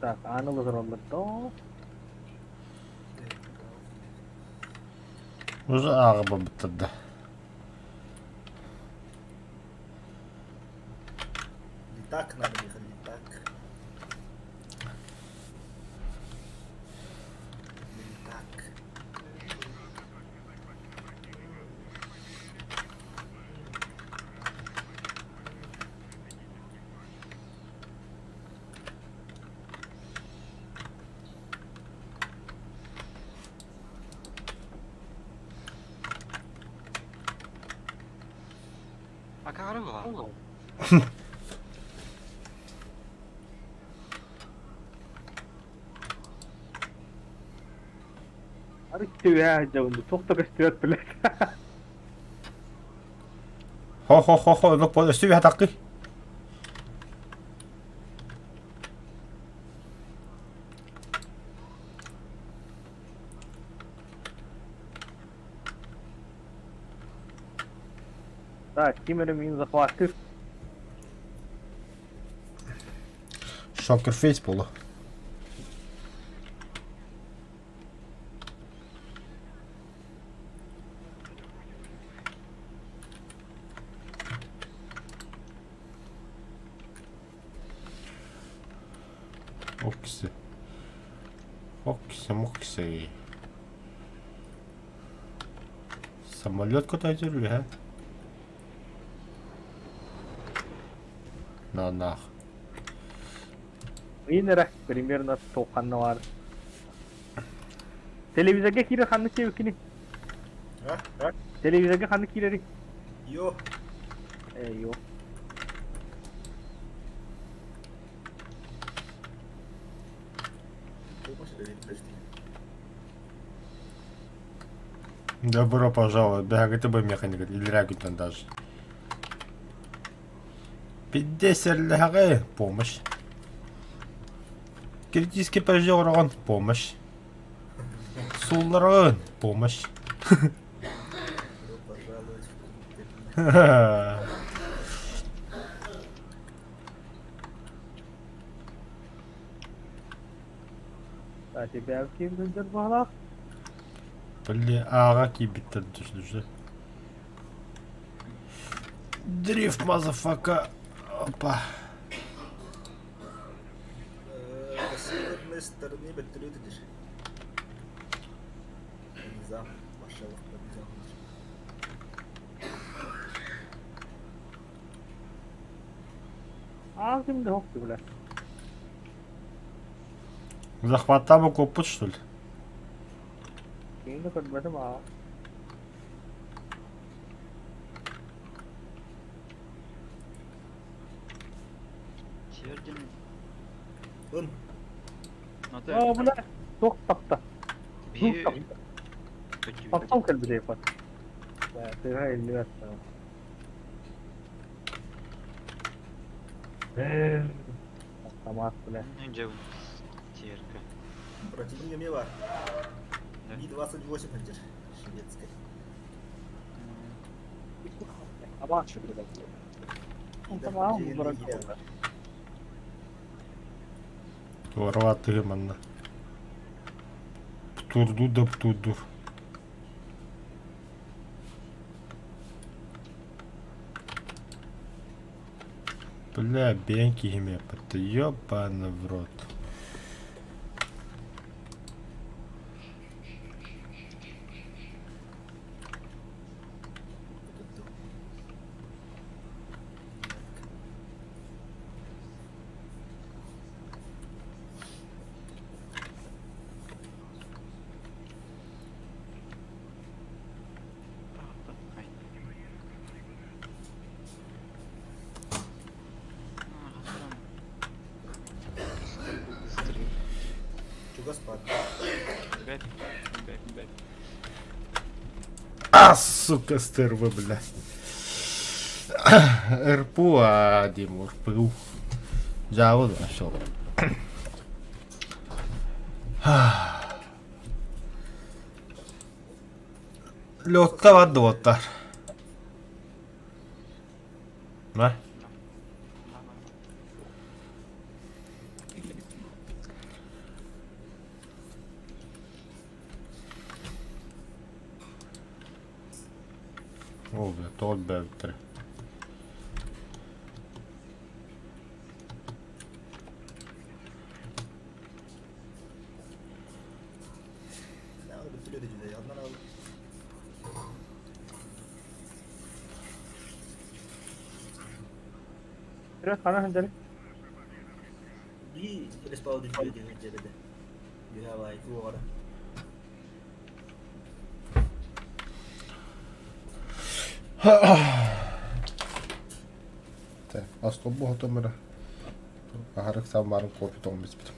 Так, ааны олороллор доо. Уже ааҕа барбыттар да. Летак надо ехать, летак. Летак. А как рыба? Арыт үһээ дьабын туох да көстүбэт блядь. Хо-хо-хо-хо, ну өссө үһэ Так, ким эрэ мин захваттыр. Шокер фейс буолуо. Окси. Окси, мокси. Самолет куда үһэ? На нах. Мин эрэ примерно тоққанна бар. Телевизорга киирэр ханнык диэбиккиний? А? Телевизорга ханнык киирэрий? Йо. Э, йо. Подожди. Добро пожаловать. Бля, это бы механик или Рагутан даже. Пидесерлэҕэ помощь. Критический пожар помощь. Сулларан помощь. Добро пожаловать в клуб. А тебя ким сылдьар баҕалаах? Били ааҕа киирбиттэр түсүнүсэ. Дрифт, мазафака. Опа. С северной стороны вертолеты держи. Низам, Машалов, Низам. Аа ким да хокты бля. Захваттаабы куоппут что ли? Ким да көрбөтүм аа. Сердин. Он. Аа бля. Туох тапта. Би. Туох Таптал кэлбитей пат. Бля, тыга иллибэт. Автомат, бля. Дьэ терка. Противник мева. Да. Ми-28 держи. Шведская. Автомат, бля. Автомат, бля. Туоралаатыгы манна. Птурду да птурду. Бля, бэйэҥ киһим эппитэ, ёбаный в рот. Чугас баар. Бэт, бэт, бэт. А, сука, стерва, бля. РПУ, а, Дим, РПУ. Дьаабы да, все. Лётка бар дуоттар. Ма? О, бля, тоҕо элбээбиттэрэ. Хана сылдьар. Бии респаун диэн дьэбэдэ. Үһэ баай куоҕара. Так, остолбу хотом эрэ. Аһарык самбарын кофе тоҕон биспитим.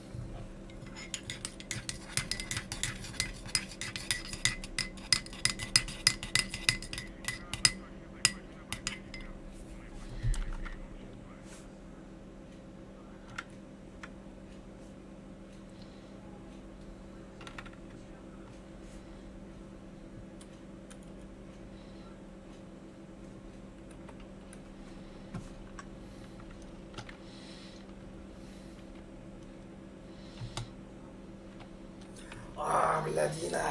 Аа, блядина.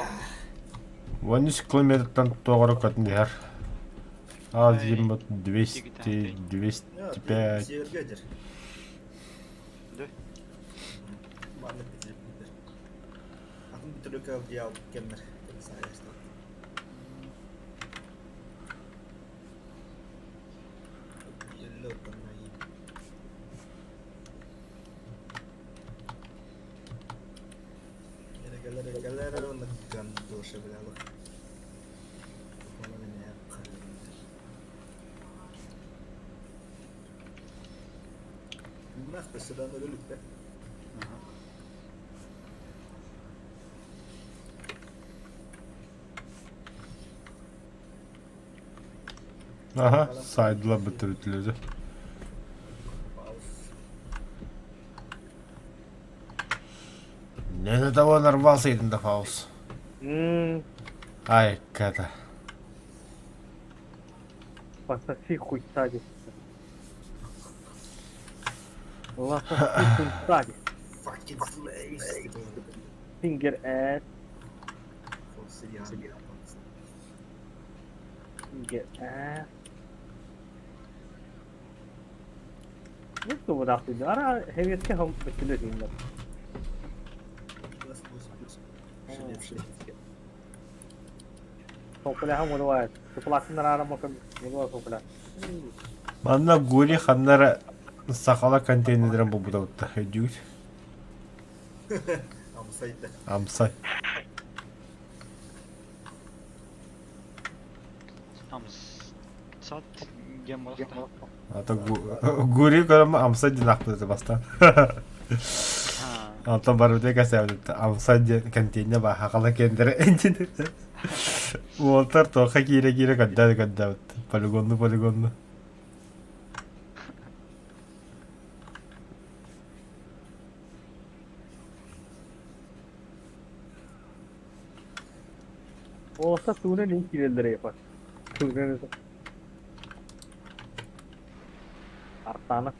13 километртан тоҕоро көтөн иһэр. Азимут 200, 205. Северге дер. Да. Маннык битирбиттэр. Атын бүтүрүкэ дьаал кэмнэр. Саайастар. Аха, сайдыла бүтүрүтүлүдү. Не до того нарвался един да фаус. Ай, ката. Пососи хуй сзади. Лососи хуй сзади. Fucking slaves. Finger ass. Finger ass. Ну, вот так, ара хевиетке хом битилер инде. Сопля хам мудуа. Суплаксындар ара мокон мудуа сопля. Манна гури ханнара сахала контейнердерин булбутабытта өйдүүгүт. Амсайда. Амсай. Амсат диэн буолла. Ата гури көрөм амсай диэн ахпыт бастан. Антон барбыта кэсээбит амсай диэн контейнер ба хахала кендере энчин. Уолтар тоха киирэ киирэ көрдөөдө көрдөөбүт. Полигонну полигонну. Уолаттар тугунан иһин киирэллэрэ yapar. Тугунан Артана.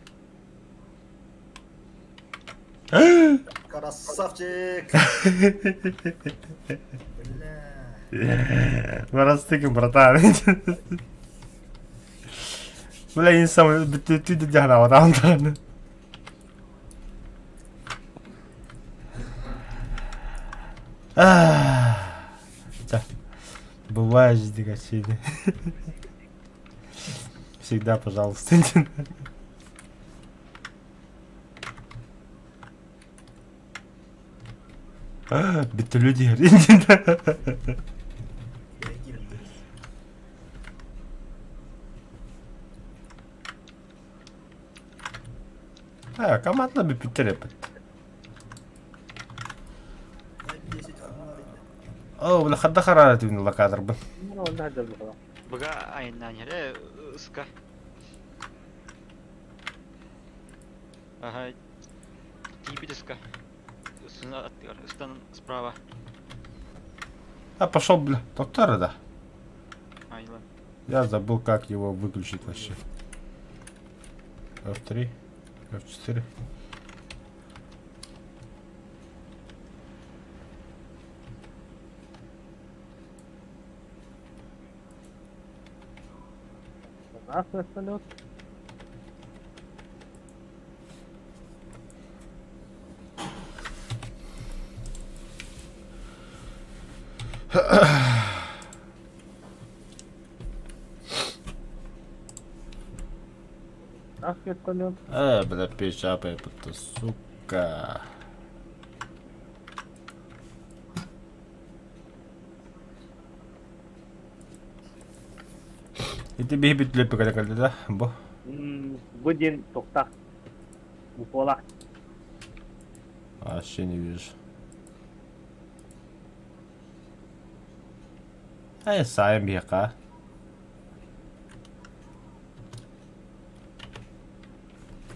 Красавчик! Бля. Барастыкын, братан. Бля, инсам бүтү дьаһанаабатаҕым даҕаны. Ча, бывает же дигачини. Всегда пожалуйста. Бүттүлүү диһэр. А, команда бүппүттэр эппит. О, бля, хадда харара түгүн локаторбын. Быга айаннаан иһэрэ ыска. Ага, тиийбит ыска. Ыстан аттыгар, ыстан справа. А, пошел, бля, доктор, да. Айла. Я забыл, как его выключить вообще. F3, F4. У нас вертолет. Наш вертолет. Бля, печапай, сука. Ити биһи бүтлөппү кэллэ да, бу. Бу диэн тохтах. Буквалах. Вообще не вижу. Ай, сайын биһиэхэ.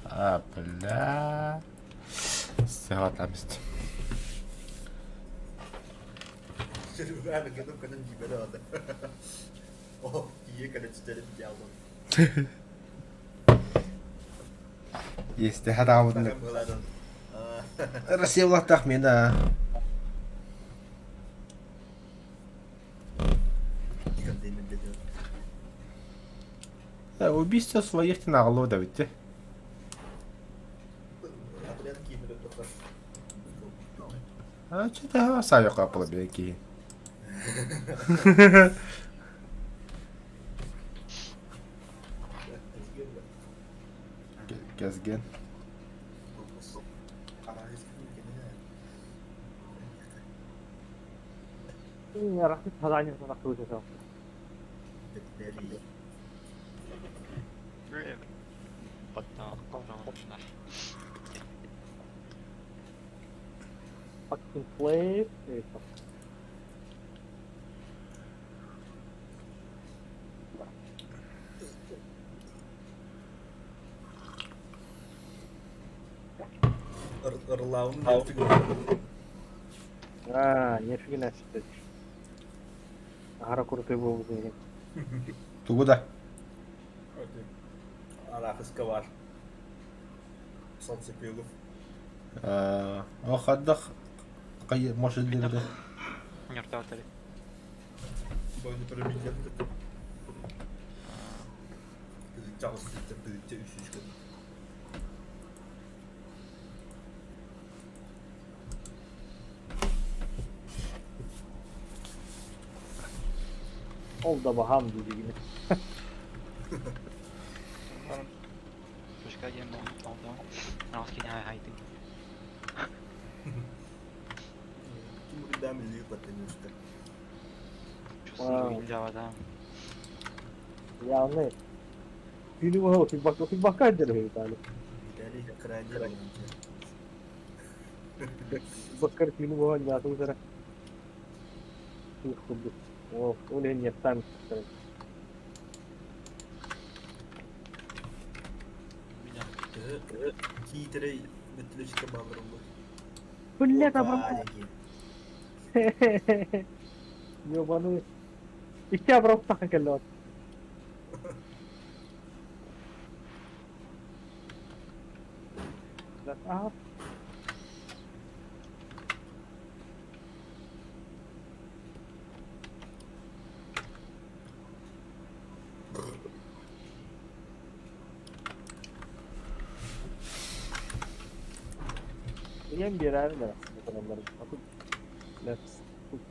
А, бля. Сыҕатамст. Есть, хадаабытын. Россия улаттаах мена. Убийство своих нагло да ведь. А что-то сайока полобеки. Кэсген. Fucking slave. А, нифига себе. Аһара крутой буолбут эбит. Тугу да? Арахыска бар. Солнцепилов. О хаддах может лирде. Нертатори. Бронепробитие. Ол да баһаам диигин. Пушка диэн олдон. Аҕыс кини хайтын. Явно. Түүнү баһа утуйбакка утуйбакка сылдьар үһү Виталий. Баккар түүнү баһа ньаатын утара. Туох курдук. О, ол иһин ньиэптаан Бля, там Ёбаный. Икки оброк тахан кэллэ. Аа. Тиийэн биэрээри да тураллар. Let's put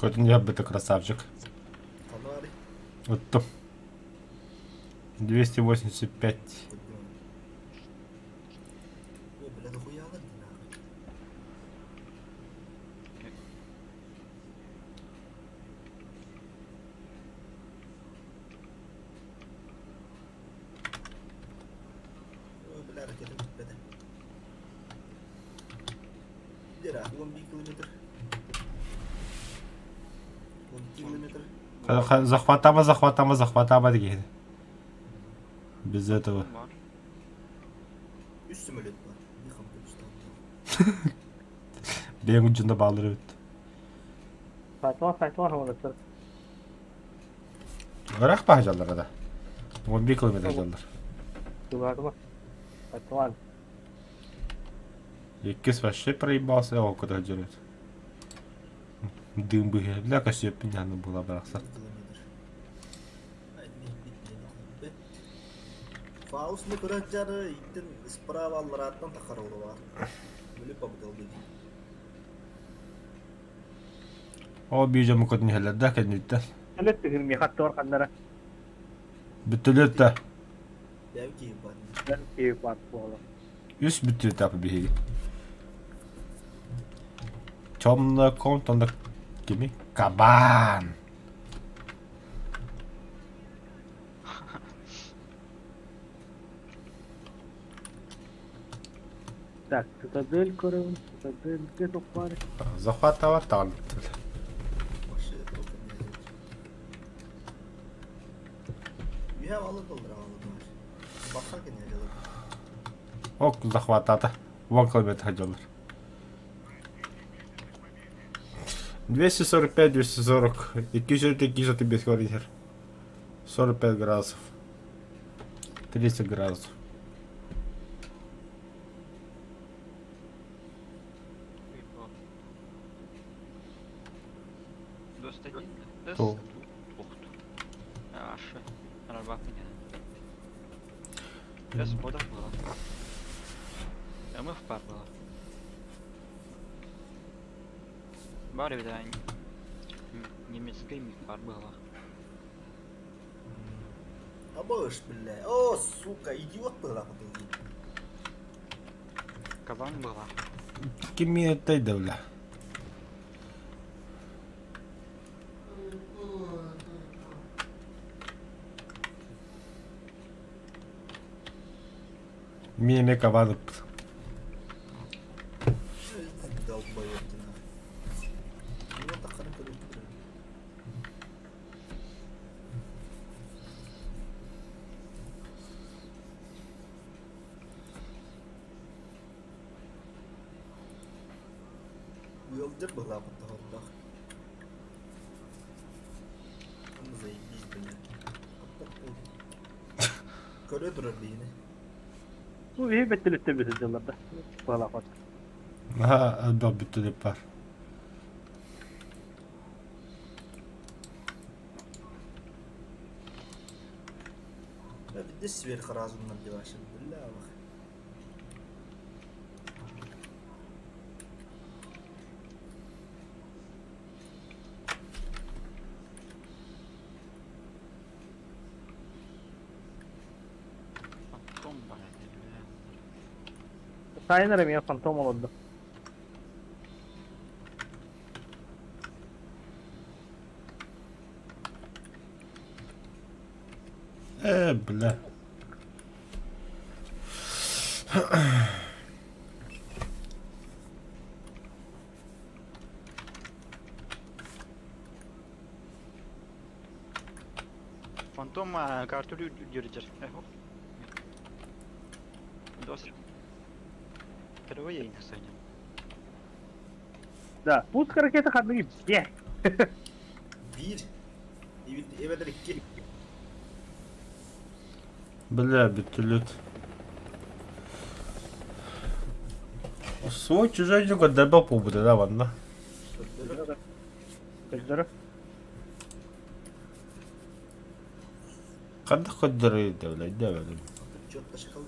Көтүн дьарбыта красавчик. Фонарь. Оттом. 285. О, бля, дохуя не нахуй. Ой, бля, ракета бүппэтэ. Дера, 11 километр. 12 километр. Захватама, захватама, захватама деген. Без этого. Бар. Үс самолет бар. Не хампы Бэйэҥ удьунда бааллар эбит. Сайтла сайтла хамалаттар. Ыраах баһа да. 11 километр дьаллар. Тугаатыма. Сайтла. Иккис вообще проебался, ол куда дерет. Дым быһа. Бля, косеппин яны була барахсан. километр. Фаус не көрөр иттен справа аллараттан тахар бар. Өлүп побудал Ол биир дьомму көтүн иһэллэр да кэнниттэн. Элет тыгын миэхэ аттыгар ханнара. Бүттүлүөт да. Бэм киһи бар. Бэн киһи бар буола. Үс бүттүлүөт апы биһиги. Темная комната, онно кими? Кабан! Так, цитадель көрөбүн, цитадельге тохпаары. Захватывар таҕан Вообще толком не знаю. Үһэ алып доллар алып бар. Баха кene жалып. Ок захватата. 10 километр ходилар. 245, 240, 200, 200 километр. 45 градусов. 30 градусов. Достать. Тол. Аша. Арбат меня. Сейчас бода было. МФ пар было. Бар да немецкий миг пар было. Абыш, бля. О, сука, идиот был нахуй. Кабан была. Кими это да, бля. Меме кабан. Долбоёб ты нахуй. Ну, так хорошо. Уилдер была вот того Заебись, бля. Көрө турар биһини. Бу биһи бэттэлэттэ бит дьылларда. Балахот. Аха, элбэх бүттүлүп бар. Видишь сверхразумным девашем, бля. Фантом, блядь, бля. Сайын эрэ миэхэ фантом олордо. Бля. Фантом карту держит. Дос. Впервые я не сегодня. Да, пуск ракеты ханныгы бе. Биир. Эбэтэр икки. Бля, бүттүлүт. Свой чужой дьон көрдөрбөт буолбута да манна. Көрдөрөр. Көрдөрө. Хайдах көрдөрөр өйдөбүл өйдөөбөтүм. Чёрташка.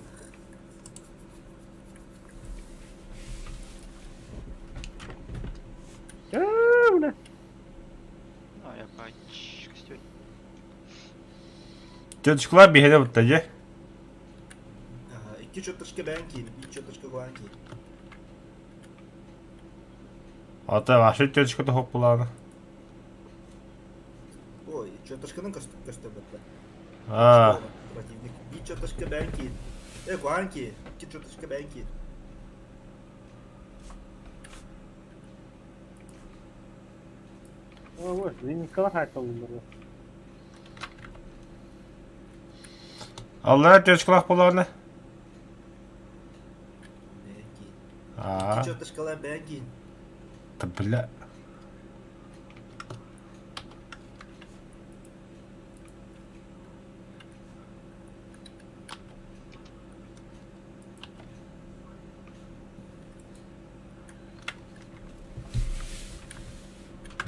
Ээ, бля. Ну, я пачкастёй. Тетушкалар биһиэнэ бутта дьэ. Ага, икки чёрташка бэйэн киин, биир чёрташка куһаҕан киин. Ата вообще тетушка тоһоп булаана. Ой, чёрташканан көстөр Аа, Противник. Биир чёрташка бэйэн киин. Э, куһаҕан киин. Икки чёрташка бэйэн киин. Ой, зениткалар хайсаллар. аллара тетушкалаах буолаана. Бэйэн киин. Аа, Икки чёрташкалар бэйэн киин. да бля.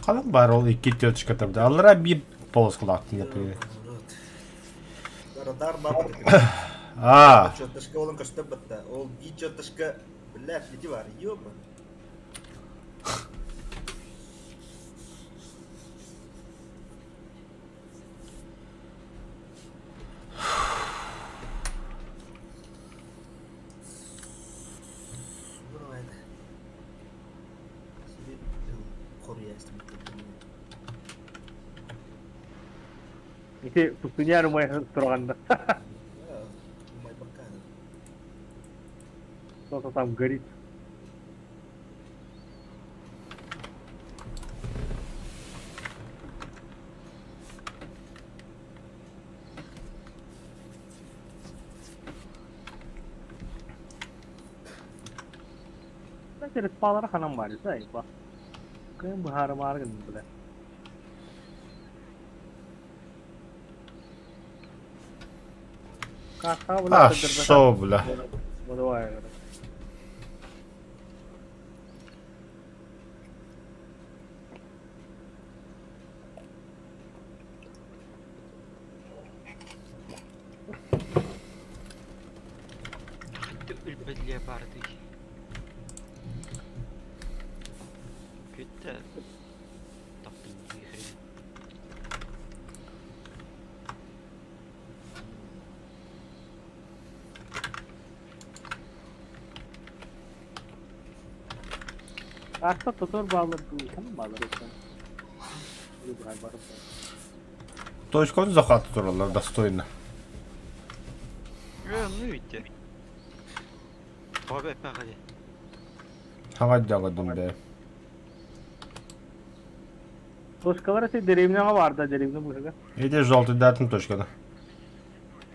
Қалың бар ол икки тетушка табда. Аллара биир полоскалаахтын, например. Радар бар. Аа, Чёрташка олон көстөр батта. Ол биир чёрташка, блядь, ити бар, ёба. Ити пустыня умай турганда. Что-то там горит. Респалара ханан бар, да, Кым быһаарымаары гынным бile. а, шо, бля. Давай. Өлбөдле барды. Күттэ. Таптым хрен. Арта тотор баалар ханан баалар экен. Точканы захват тураллар достойно. Э, ну видите. Бабе пағады. Хаҥа дьаҥадым бээ. Точкалар эти деревняга бар да, деревня быһыга. Иди желтый датын точканы.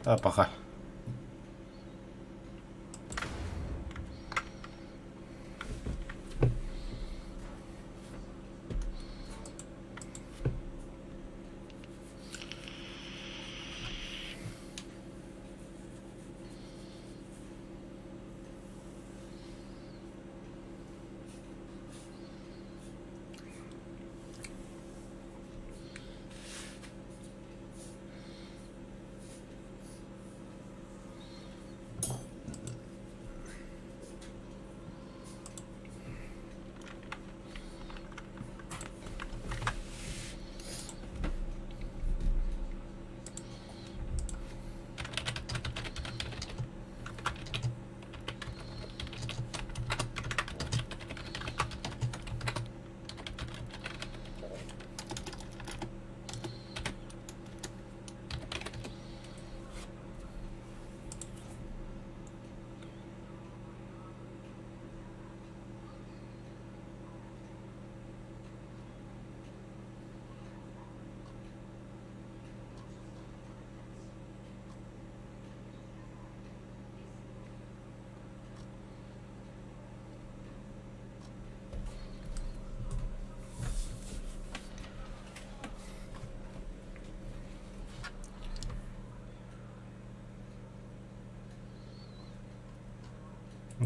А, пока.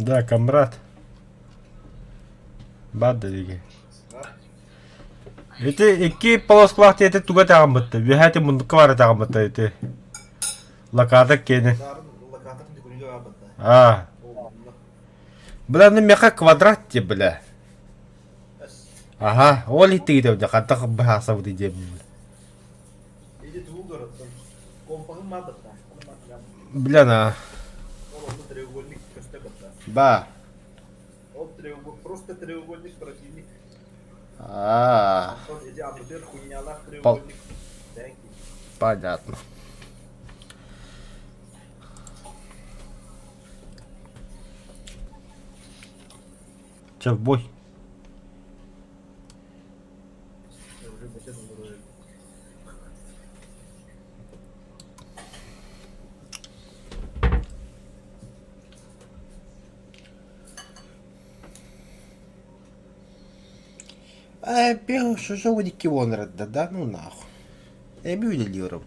Да, комрад. Бада диги. Ити икки полоскалаах диэти туга таҕаммытта? Үөһээ ити муннукка баара таҕаммытта ити. Локатор киэнин. Локатор нүкүнүгэ баабытта. Аа. Бля, ну меха квадрат те, бля. Ага, ол иттигите бля, хантах быһаасабыт диэм. Ити тугу көрөттөн? Компаһын маабытта. Бля, на. Ол онно треугольник көстө бытта. Ба. Ол треугольник, просто треугольник противник. Аа. Онтон ити ардытыгар хуйнялаах треугольник. Thank you. Понятно. Че, в бой? Уже бөтен олорор. А бегал, что же вы да, да ну нахуй. Эми үлэлиир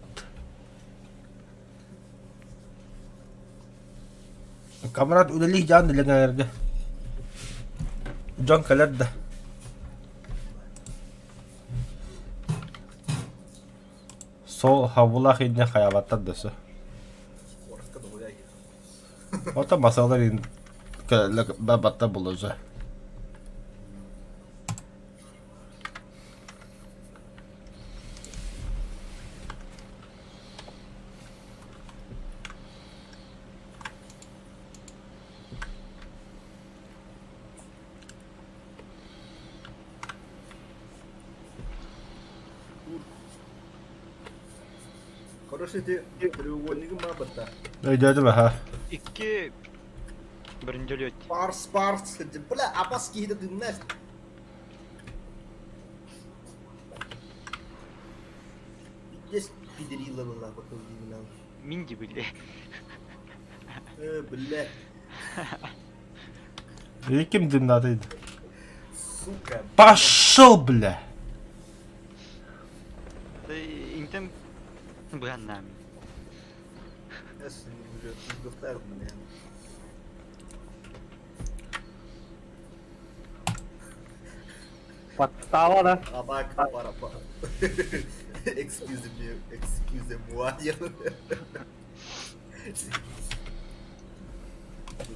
Камрад үлэлии дьаан үлэҥээргэ. Дьон кэлэр да. Сол хабылаах инньэ хайаабаттар да сө. Куоракка доҕуйа Ото масалар ин кэлэллэр барбаттар булуза. Короче, ити треугольнигым баабытта. Өйдөөтүм аха. Икки бөрүндөлүөт. Парс, парс, бля, апас киһитэ тыыннаах. Здесь пидерила была, потом именно. Мин дебиле. Бля, Ким дымнатый? сука. Пошел, бля! Интем быһаннаам. Эс, уже духтар бля. Подстава, да? Абак, пара, пара. Excuse me, excuse moi.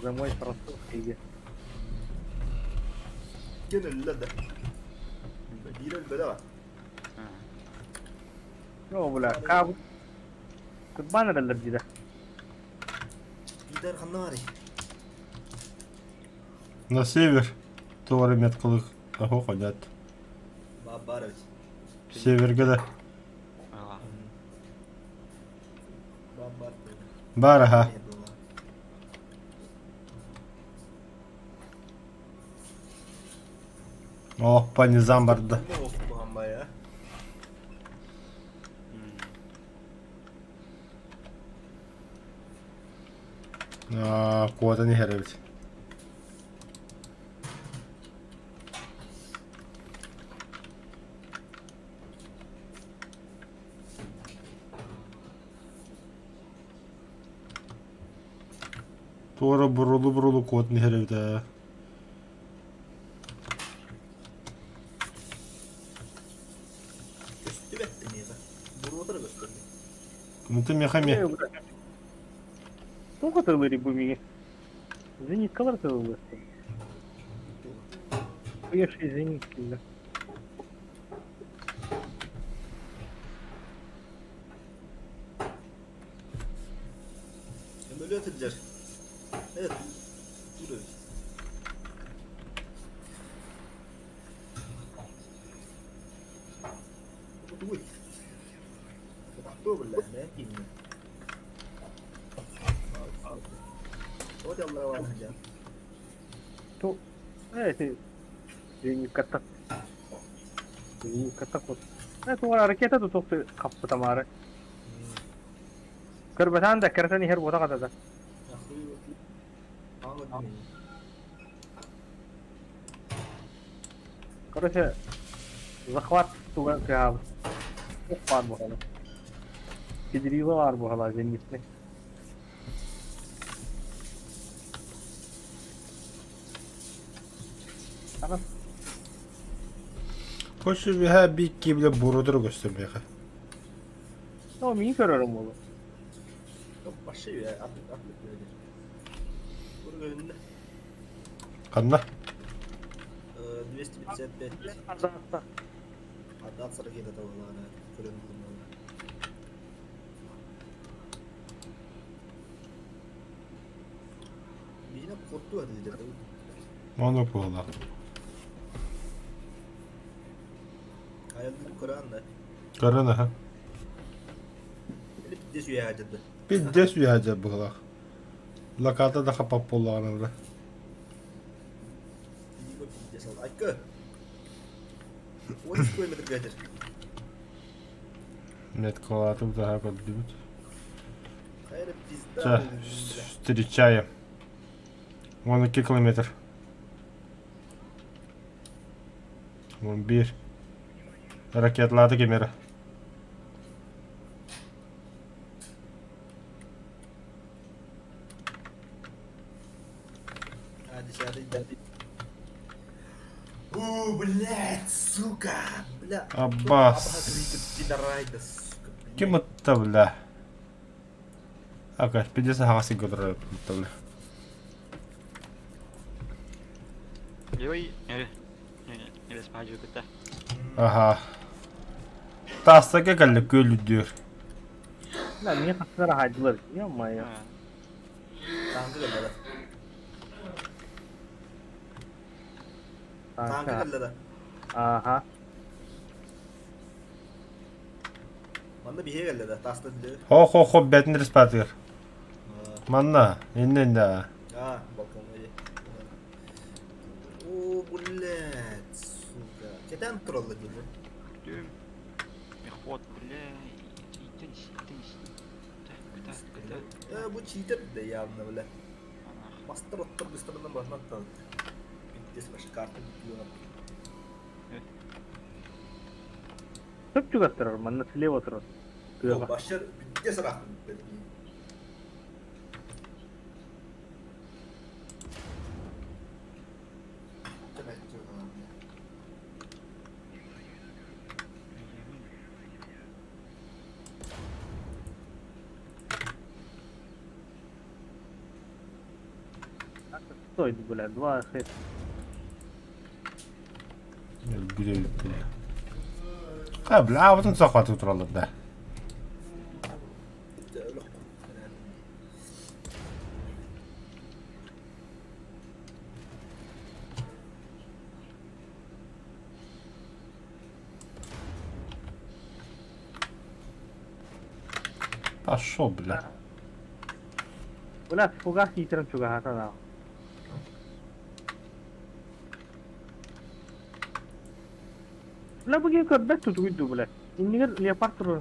За мой французский иди. Кен өллө да. Биир өлбөдө ба. О, бля, каб. Кутбан эрэллэр диде. Биир ханна барый? На север. Туора меткалык. Ахо хонят. Бабарович. Северге да. Ага. Бабар. Бар аха. О, по низам барда. Бая. Аа, куотан иһэр эбит. Туора бурулу-бурулу куотан иһэр эбит ээ. Көстүбэт миэхэ. Буруотара көстөрдө. Мты миэхэ эмиэ. Туох атыылыырый бу миги? Зениткалар атыылыыр. Уехший зенитки, да. Өмөлүө сылдьар. Э, тур эбит. Тугуй. Тугу бля, не кимни. Вот я аллара сылдьар. Ту... Э, ты... Зенитката. Зенитката кот. Э, тугара ракета тутук хаппытамаары. Көрбөтөн да кэрэтэн иһэр буота хатата. Короче, захват туга кыаабыт. Туох баар буолла. Кедрила баар буолла зенитный. Хочешь үһэ биир бile бурудур көстөр миэхэ. Ну, мин көрөрүм буолуо. Вообще я ат ат Уровень Ханна? 255. Азартта. Отдаться ракета того ладно. Көрөн булмалы. Биһине кутту этилдер. Ону буола. Айылдыр көрөн да. Көрөн аха. Или пиздец үйәдірді. Пиздец үйәдер быһылаах. Локата да хапап буоллаҕына бля. Пиздец ал. Айкы. 13 километр кәдер. Меткалаатым таһа көрдүбүт. Хайыр пизда. Чэ, встречаем. 12 километр. 11. Ракетлааты кемера. А, десятый, да. У, блядь, сука, бля. Аббас. Пидорайда, сука, блядь. Ким ытта, бля? Ака, пиздец аһаҕас сиргэ олорор ытта, бля. Ой, не Аха. Таастарга кэллэ күөл үрдүгэр. Да, мне хастар аһаайдылар, ё-моё. Танка кэллэ да. Танка кэллэ да. Ага. Манна биһиэ кэллэ да, таастан билэ. Хо-хо-хо бэтин респатыгар. Манна, иннэ-иннэ. А, балконга О, блядь, сука. Кэтэн туралла диэн. Мехвод, бля, итинс, итинс. Так, Э, бу читер да явно, бля. Мастер оттор быстарынан барынан тал. Пиздец, ваша карта бүтүө. Сөп чугас турар, манна слева турар. Тыаҕа. Башар пиздец ыраах. Стой, бля, 2, 6. Өлбүт эбит бля. Ха, бля, аабытын сахатыы тураллар да. Пошел, бля. Бля, фугас иитэрин чугаһата да. Бля, бу киһи көрбөт тутугуй дуу, бля. Иннигэр леопард турар.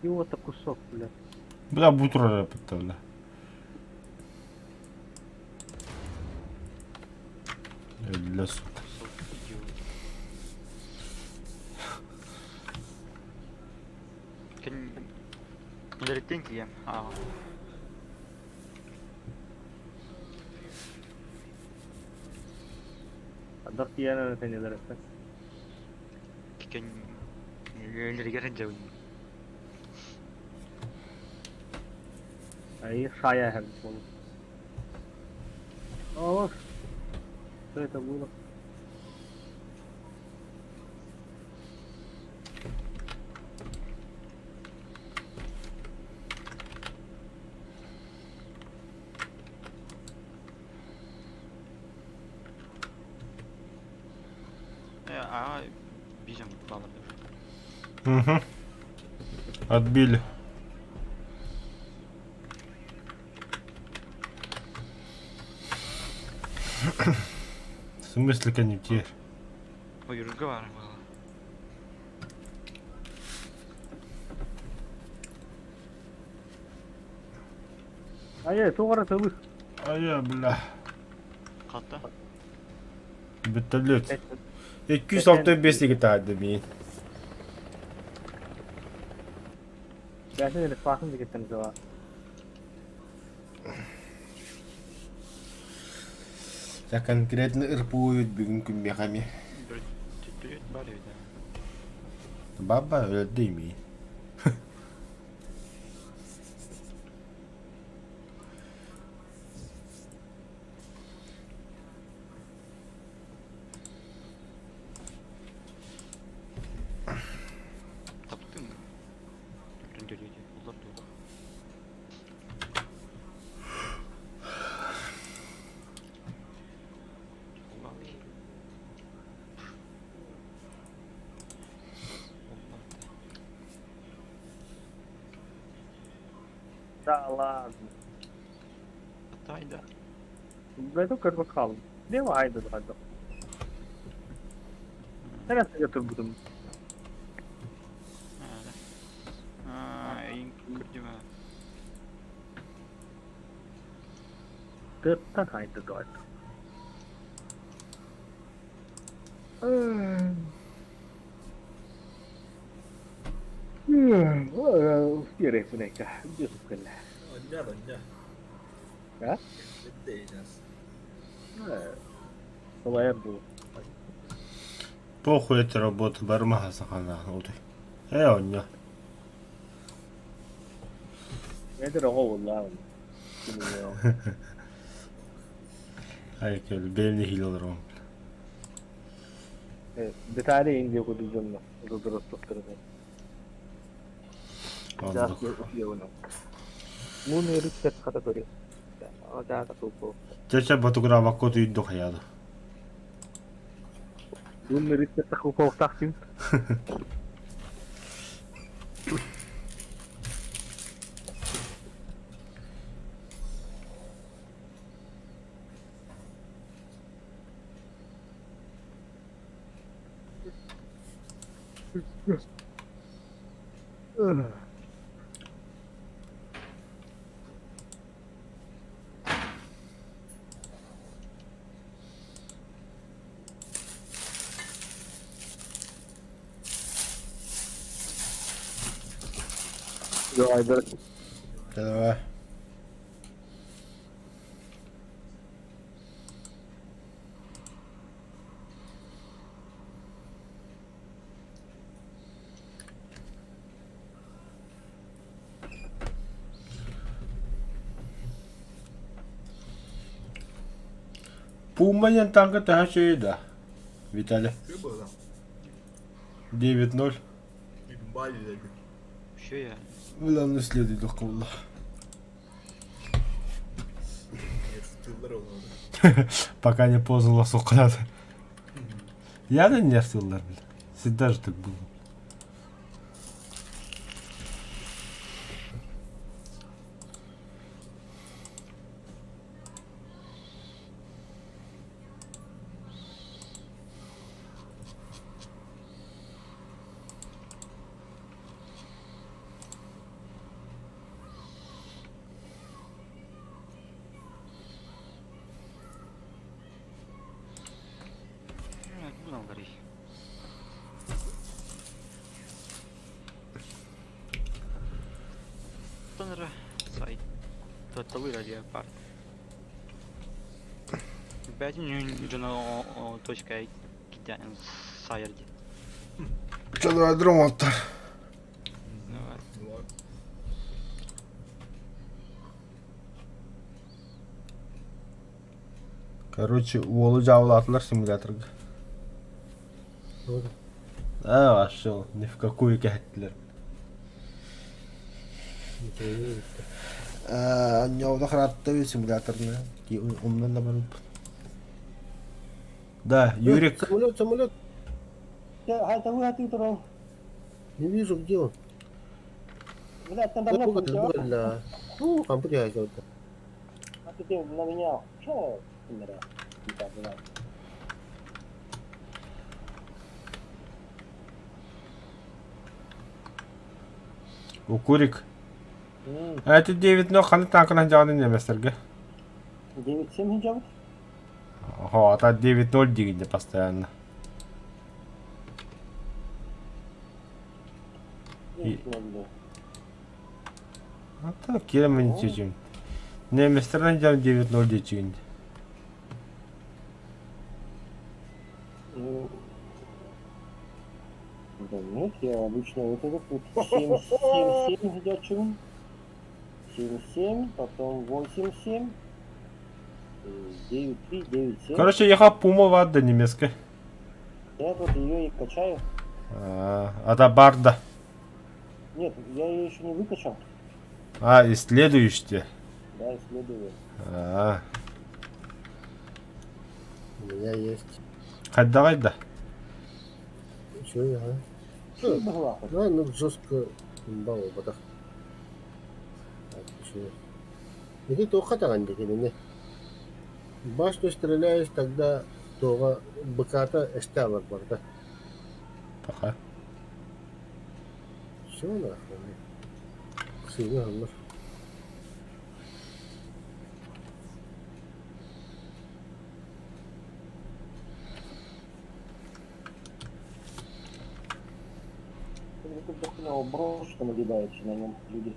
Идиота кусок, бля. Бля, бу турар эппиттэ, бля. Өллө сука. Кин тиийэм. Аа. Ардах тиийэн тэнилэр эппэт. Кин өлөргө сылдьабын. Ай, шая эһэбит буолуо. О, что это было? Аа, бижем баларды. Угу. Отбили. В смысле конъюнктив? Ой, разговаривала. Ай, туох эрэ тылых. А я, бля. Хатта. Вертолет. 265 гитарды мин. Бэйэтин эрэ спасын дикеттен дьыла. Дьэ конкретно ырпуйут бүгүн күммиэхэ эмиэ. Бөртөлүөт баар эбит ээ. Баба өлөрдө имии. Таптым. Бөртөлүөтү булар дуо? Да ладно. Тайда. Бэйдэ көрбөк хаалым. Не айда да. Neresi турбутум? Аа, көрдүм аа. Тыттан хайда да. Усперех, бля, Онньоон, онньоо. А? Эддейнас. Салайар буолуо. Похуй это работа, бармаха сахана уты. Э, онньо. Эдэр оҕо буоллаа. Ай, кэл, бэйэм нэһиилэ олоробун. Детали Индия курдук дьонно удурустуктарынан. Оннук. Мун өрүттэр хата көрү. Ата тупо. Чэ-чэ ботугураабакка утуйдук хайаады. Мун өрүттэр тахупоохтаахтын. Айдар. Давай. Пума диэн таҥка төһө үчүгэй да, Виталий? Үчүгэй буолла. 9-0. Имба диэби. Үчүгэй ээ. Главное следует буолла. Нервтыыллар олорор. Пока не поздно лосуқлады. Я да нервтыыллар, бля. Всегда же так было. Буналларый. Оттон эрэ сайт талыыр диэн баар. Бэйэтин дьоно точка кидээн сайар диэн. Чалыадырым оттар. Давай. Короче, уолу дьаабылаатылар симуляторга. А, вообще, ни в какую кэһэттилэр. Анньоуда харатта симуляторны. Умнан да барып. Да, Юрик. Самолет, самолет. Хайта ты турал. Не вижу, где он. Блядь, там давно полетел. Да. Ну, там приезжал. А ты на меня. Чё? Укурик. А это 9 но ханы танкынан жаҕаны немецтерге. 9-7 хиджаб? Ого, а та 9-0 дигинде постоянно. И... А так, кем не чечим. Немецтерден жам 9-0 дечигинде. Я обычно вот этот вот 7, 7, 7 идет. 7, 7, потом 8, 7, 9, 3, 9, 7. Короче, яха Пума вадда немецкая. Я тут ее и качаю. А, ата барда. Нет, я ее еще не выкачал. А, исследующие. Да, исследую. А, У меня есть. хайдаҕай да. Чё я, а? Что была хоть? Да, ну жестко имба буолбатах. Ити туохха таҕан дии Башню стреляешь, тогда туоҕа БК-та эстэ барда. Пока. Все нахуй. Сыына аллар. Брошка нагибается на нем люди.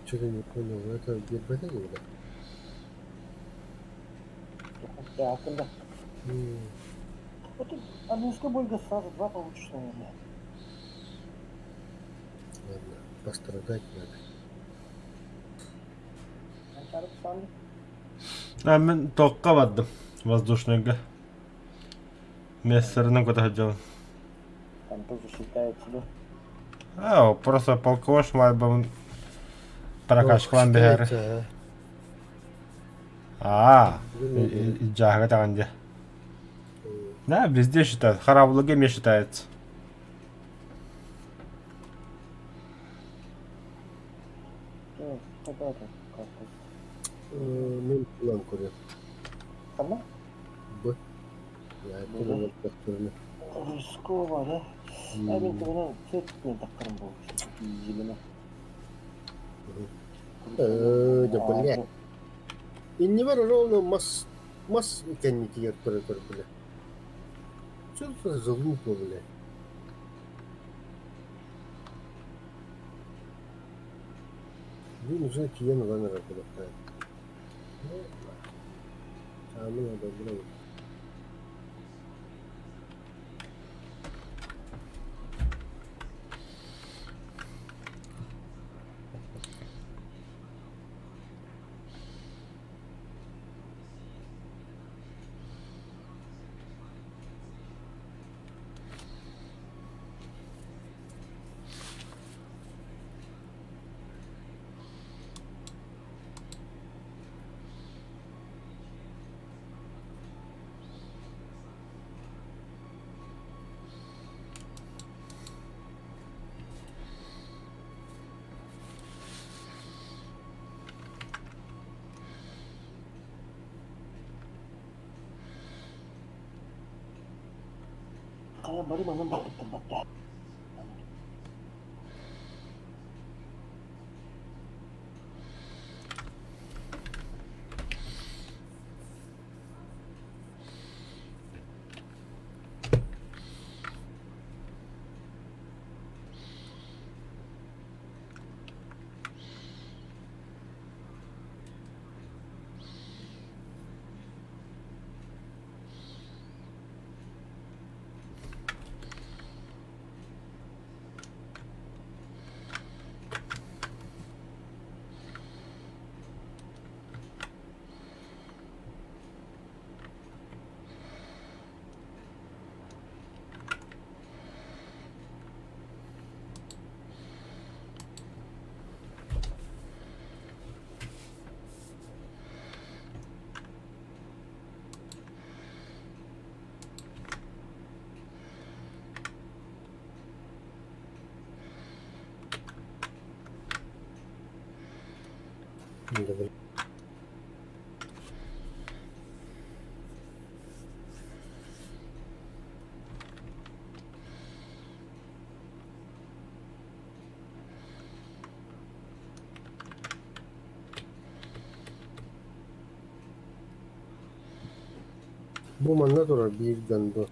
Что-то не понял, это ГБТ или да? Да, когда? Вот ты английскую бойга сразу два получишь, наверное. Ладно, пострадать надо. А, мин туохха бардым. Воздушныйга. Мессерынан куда ходил. Там тоже считается, да? А, просто полковош майбам прокачкалан биһэр. А, жаһага таҕан дьэ. Да, везде считают. Хараблыга эмиэ считается. Мин план көрүө. Ханна? Б. Рисково, да? А мин тугунан цеппин таххарым буолуо. Зелено. Да блядь. Иннибэр ровно мас мас кэнникигэр көрө бля. Что это за залупа, бля? Блин, уже тиийэн ылан эрэр кудахтаан. Аамын одоллура. Хайа бары манан барбыттар батта. Да, бля. Бу манна турар биир гондон.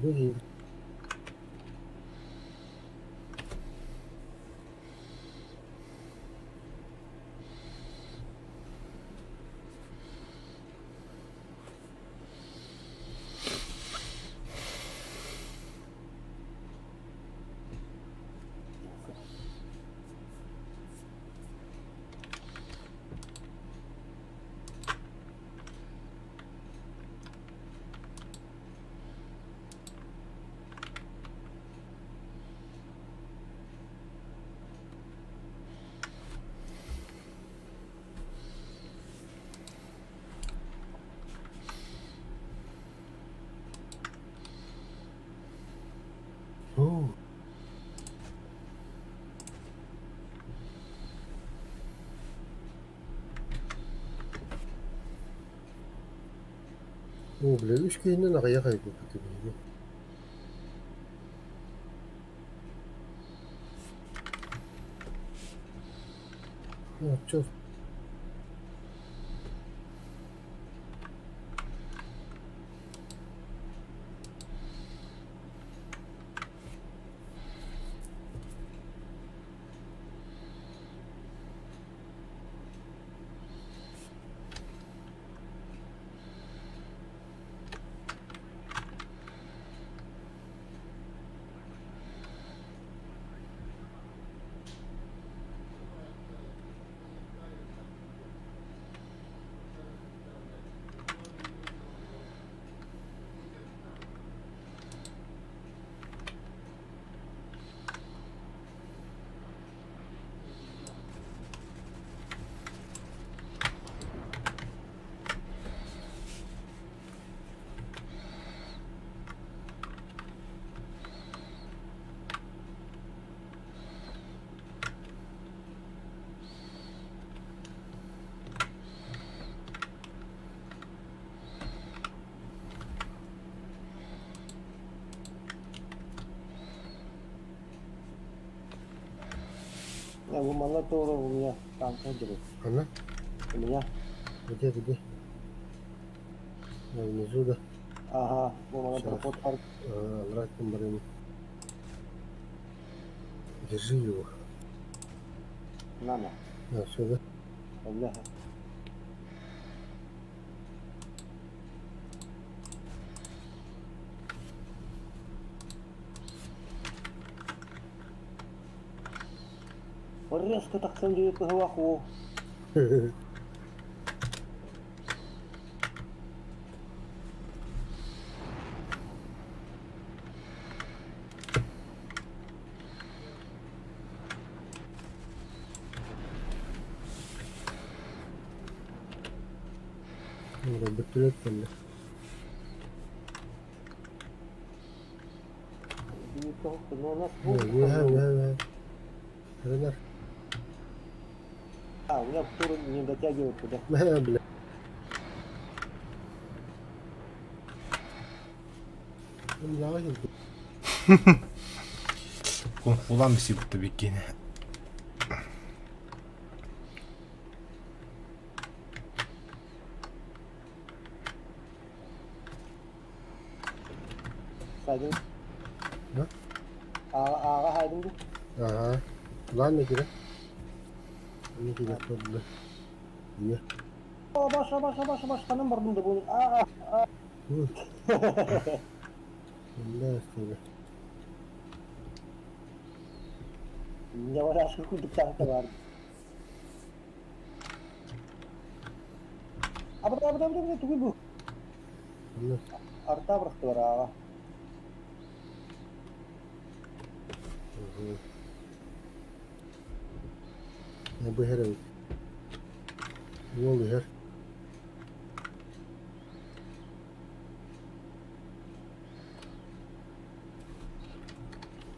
Бу О, О, бля, үс киһинэн аҕыйах айбыппыт биһиги. Оччо Я бу манна туора у меня танка держит. Она? У меня. Где, где? А, внизу, да. Ага, бу манна Сейчас. проход арт. А, обратно барыма. Держи его. На на. А, сюда. Бля. Резко тахсан диэки кыһылах уу. Бөттүлэр кэллэ. Үөһэ, үөһэ, үөһэ. Ренар. А, у меня тур не дотягивает туда. Мэ, бля. Кунг-фулан бисибутта биккине. Сайдың. Да? Аға хайдың ду. Ага. Ладно, кире. Не кире, бля. Не. О, баша, баша, баша, баша, ханан бардым да буну. А, а. Бля, что Не валяшка курдук тахта бар. Абра, абра, абра, тугуй бу. Арта бырахты бар аға. Я бы херел. Уол иһэр.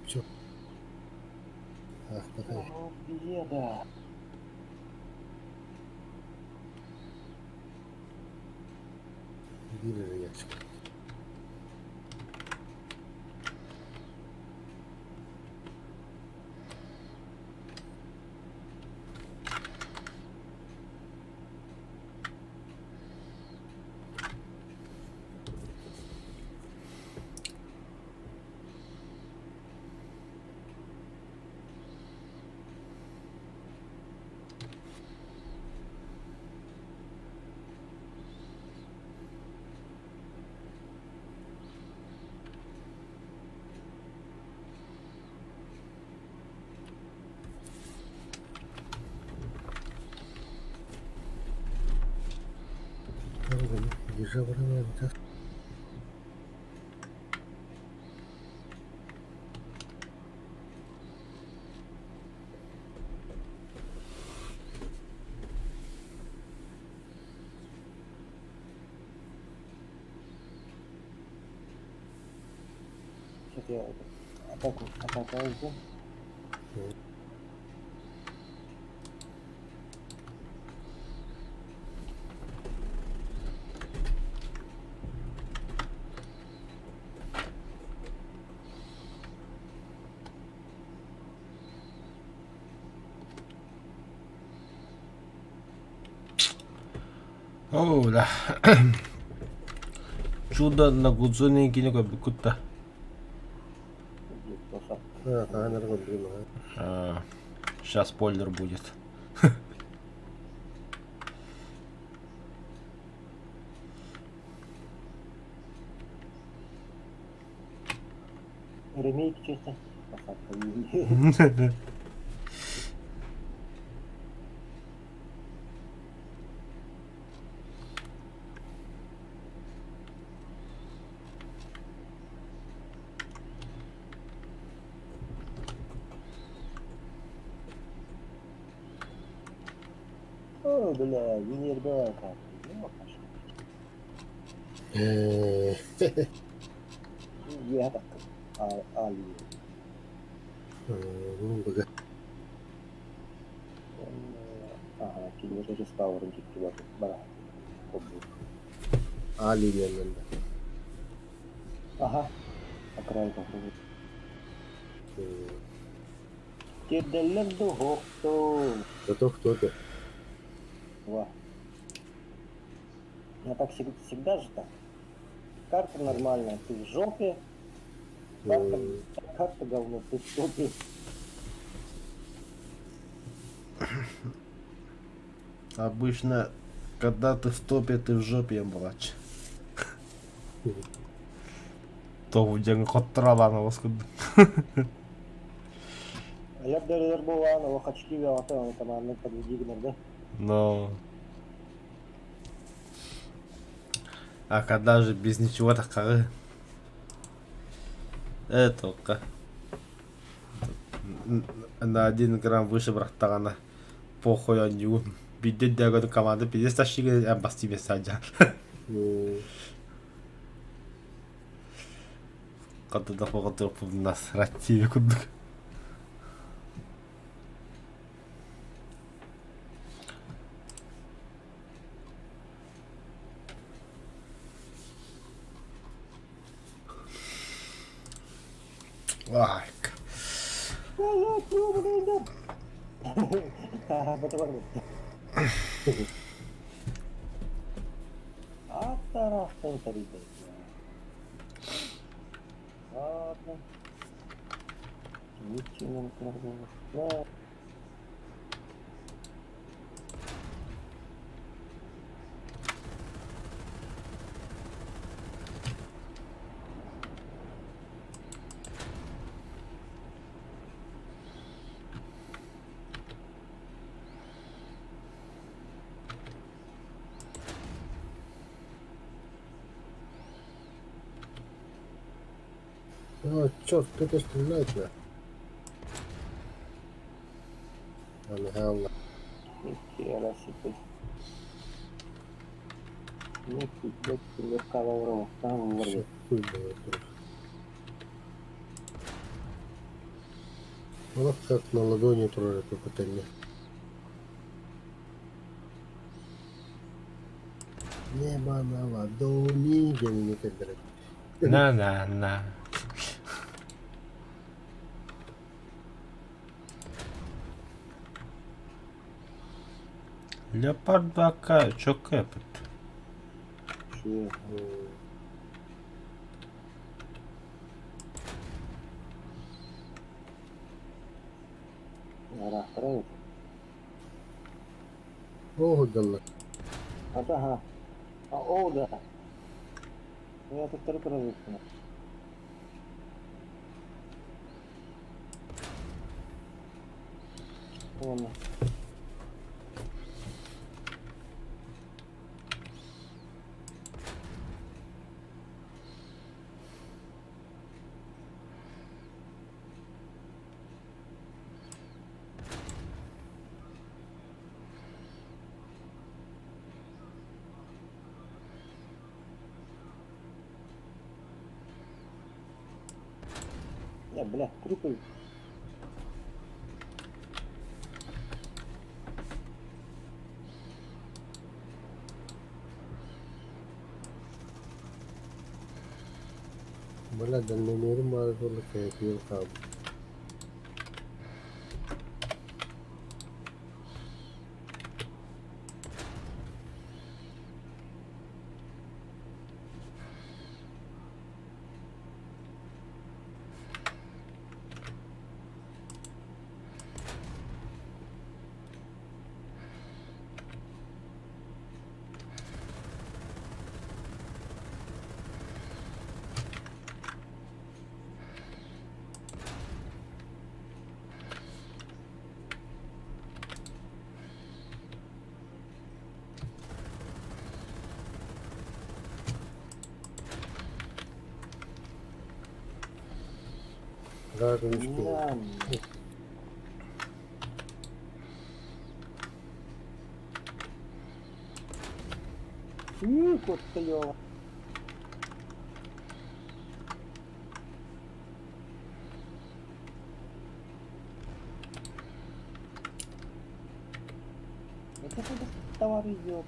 Всё. Ах, такая. Беда. Биир эрэ ящик. Жабраланка. Сейчас я это, атаку, атаку жду. Оо, да. Чудо на Гудзоне кини көрбүккүт да. Сейчас спойлер будет. Ремейк чисто. Посадка. О, бля, Венербек. Я так. Али. Ага, кинилэр реставрын киттилэр бара. Али диэн Аха. Окрай попробуй. Тирдэллэр ду хохту. Зато кто ты? Ва. Я так всегда же так. Карта нормальная, ты в жопе. Карта, карта говно, ты в жопе. Обычно, когда ты в топе, ты в жопе, мрач. Тоҕу дьаҥы хотторалаан олус курдук. Я б буолан олох очки вялата, он командный подведи гнер, да? Но... А когда же без ничего так Э, только. На один грамм выше бырахтаҕына похуй оонньугун. Биирдэ өйдөөгөн команда пиздец тащига эн бастыы саадьаан. Хата да хоҕотуохпун насрать тиийэ курдук. Лайк. Ладно. Ничего не А, черт, кто-то стреляет на. Ангелла. Нихера себе. Нифига себе калавров. Там Всё, хуй было тоже. Вот как на ладони тоже только не. Небо на ладони, где не кидали. На-на-на. Леопард 2К, чё кэпит? Че? Расстроит. О, дала. Ага. А, о, да. Я тут только разыскана. Ладно. Не, бля, трупы. Бля, дальномерим баар буолла кэһэтиэн хаалбыт. Разум Да. Ih, кот ёла. Это куда товар идет?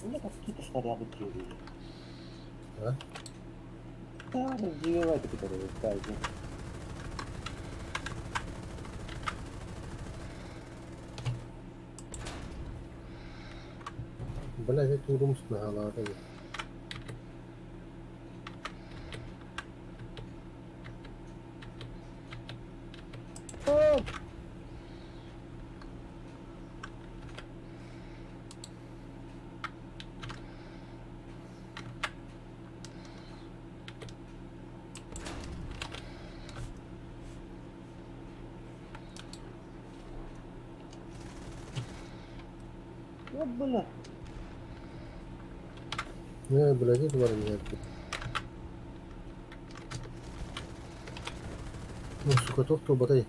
У меня какие-то снаряды привели. А? Да, развивайте, которые вы ставите. Бля, это урумс нагалаата. Вот, бля. Не, блядь, это бар нет. Ну, сука, тох то батай.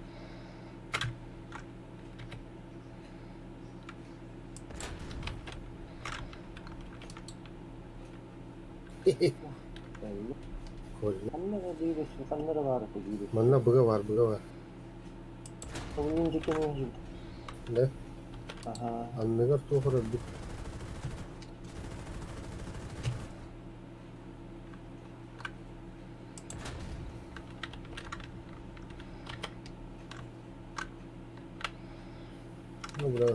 Ханнара бар диибит. Манна быга бар, быга бар. Ол жекемен Да? Аха. Анныгар туохара бит. Ну, бля,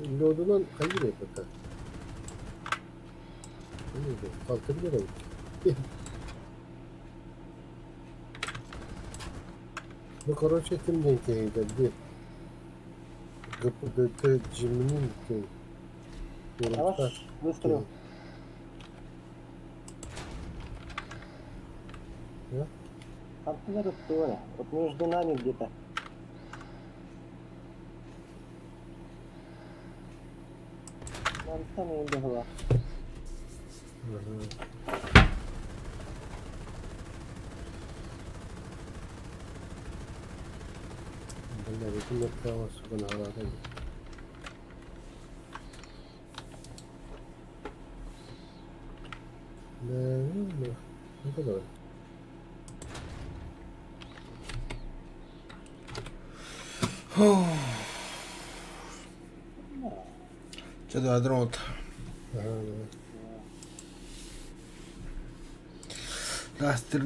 лёдунан хайыр это. Kalkabilir miyim? Ну, короче, ким деньги где? ГПДТ Джимнин кей. Хорош, выстрел. Да? Откуда тоже? Вот между нами где-то. Нам там и бегала. Бля, это мертвого, сука, на голове. Да, ну, ну, это давай. Чэ дрот. Ага, давай. Астер.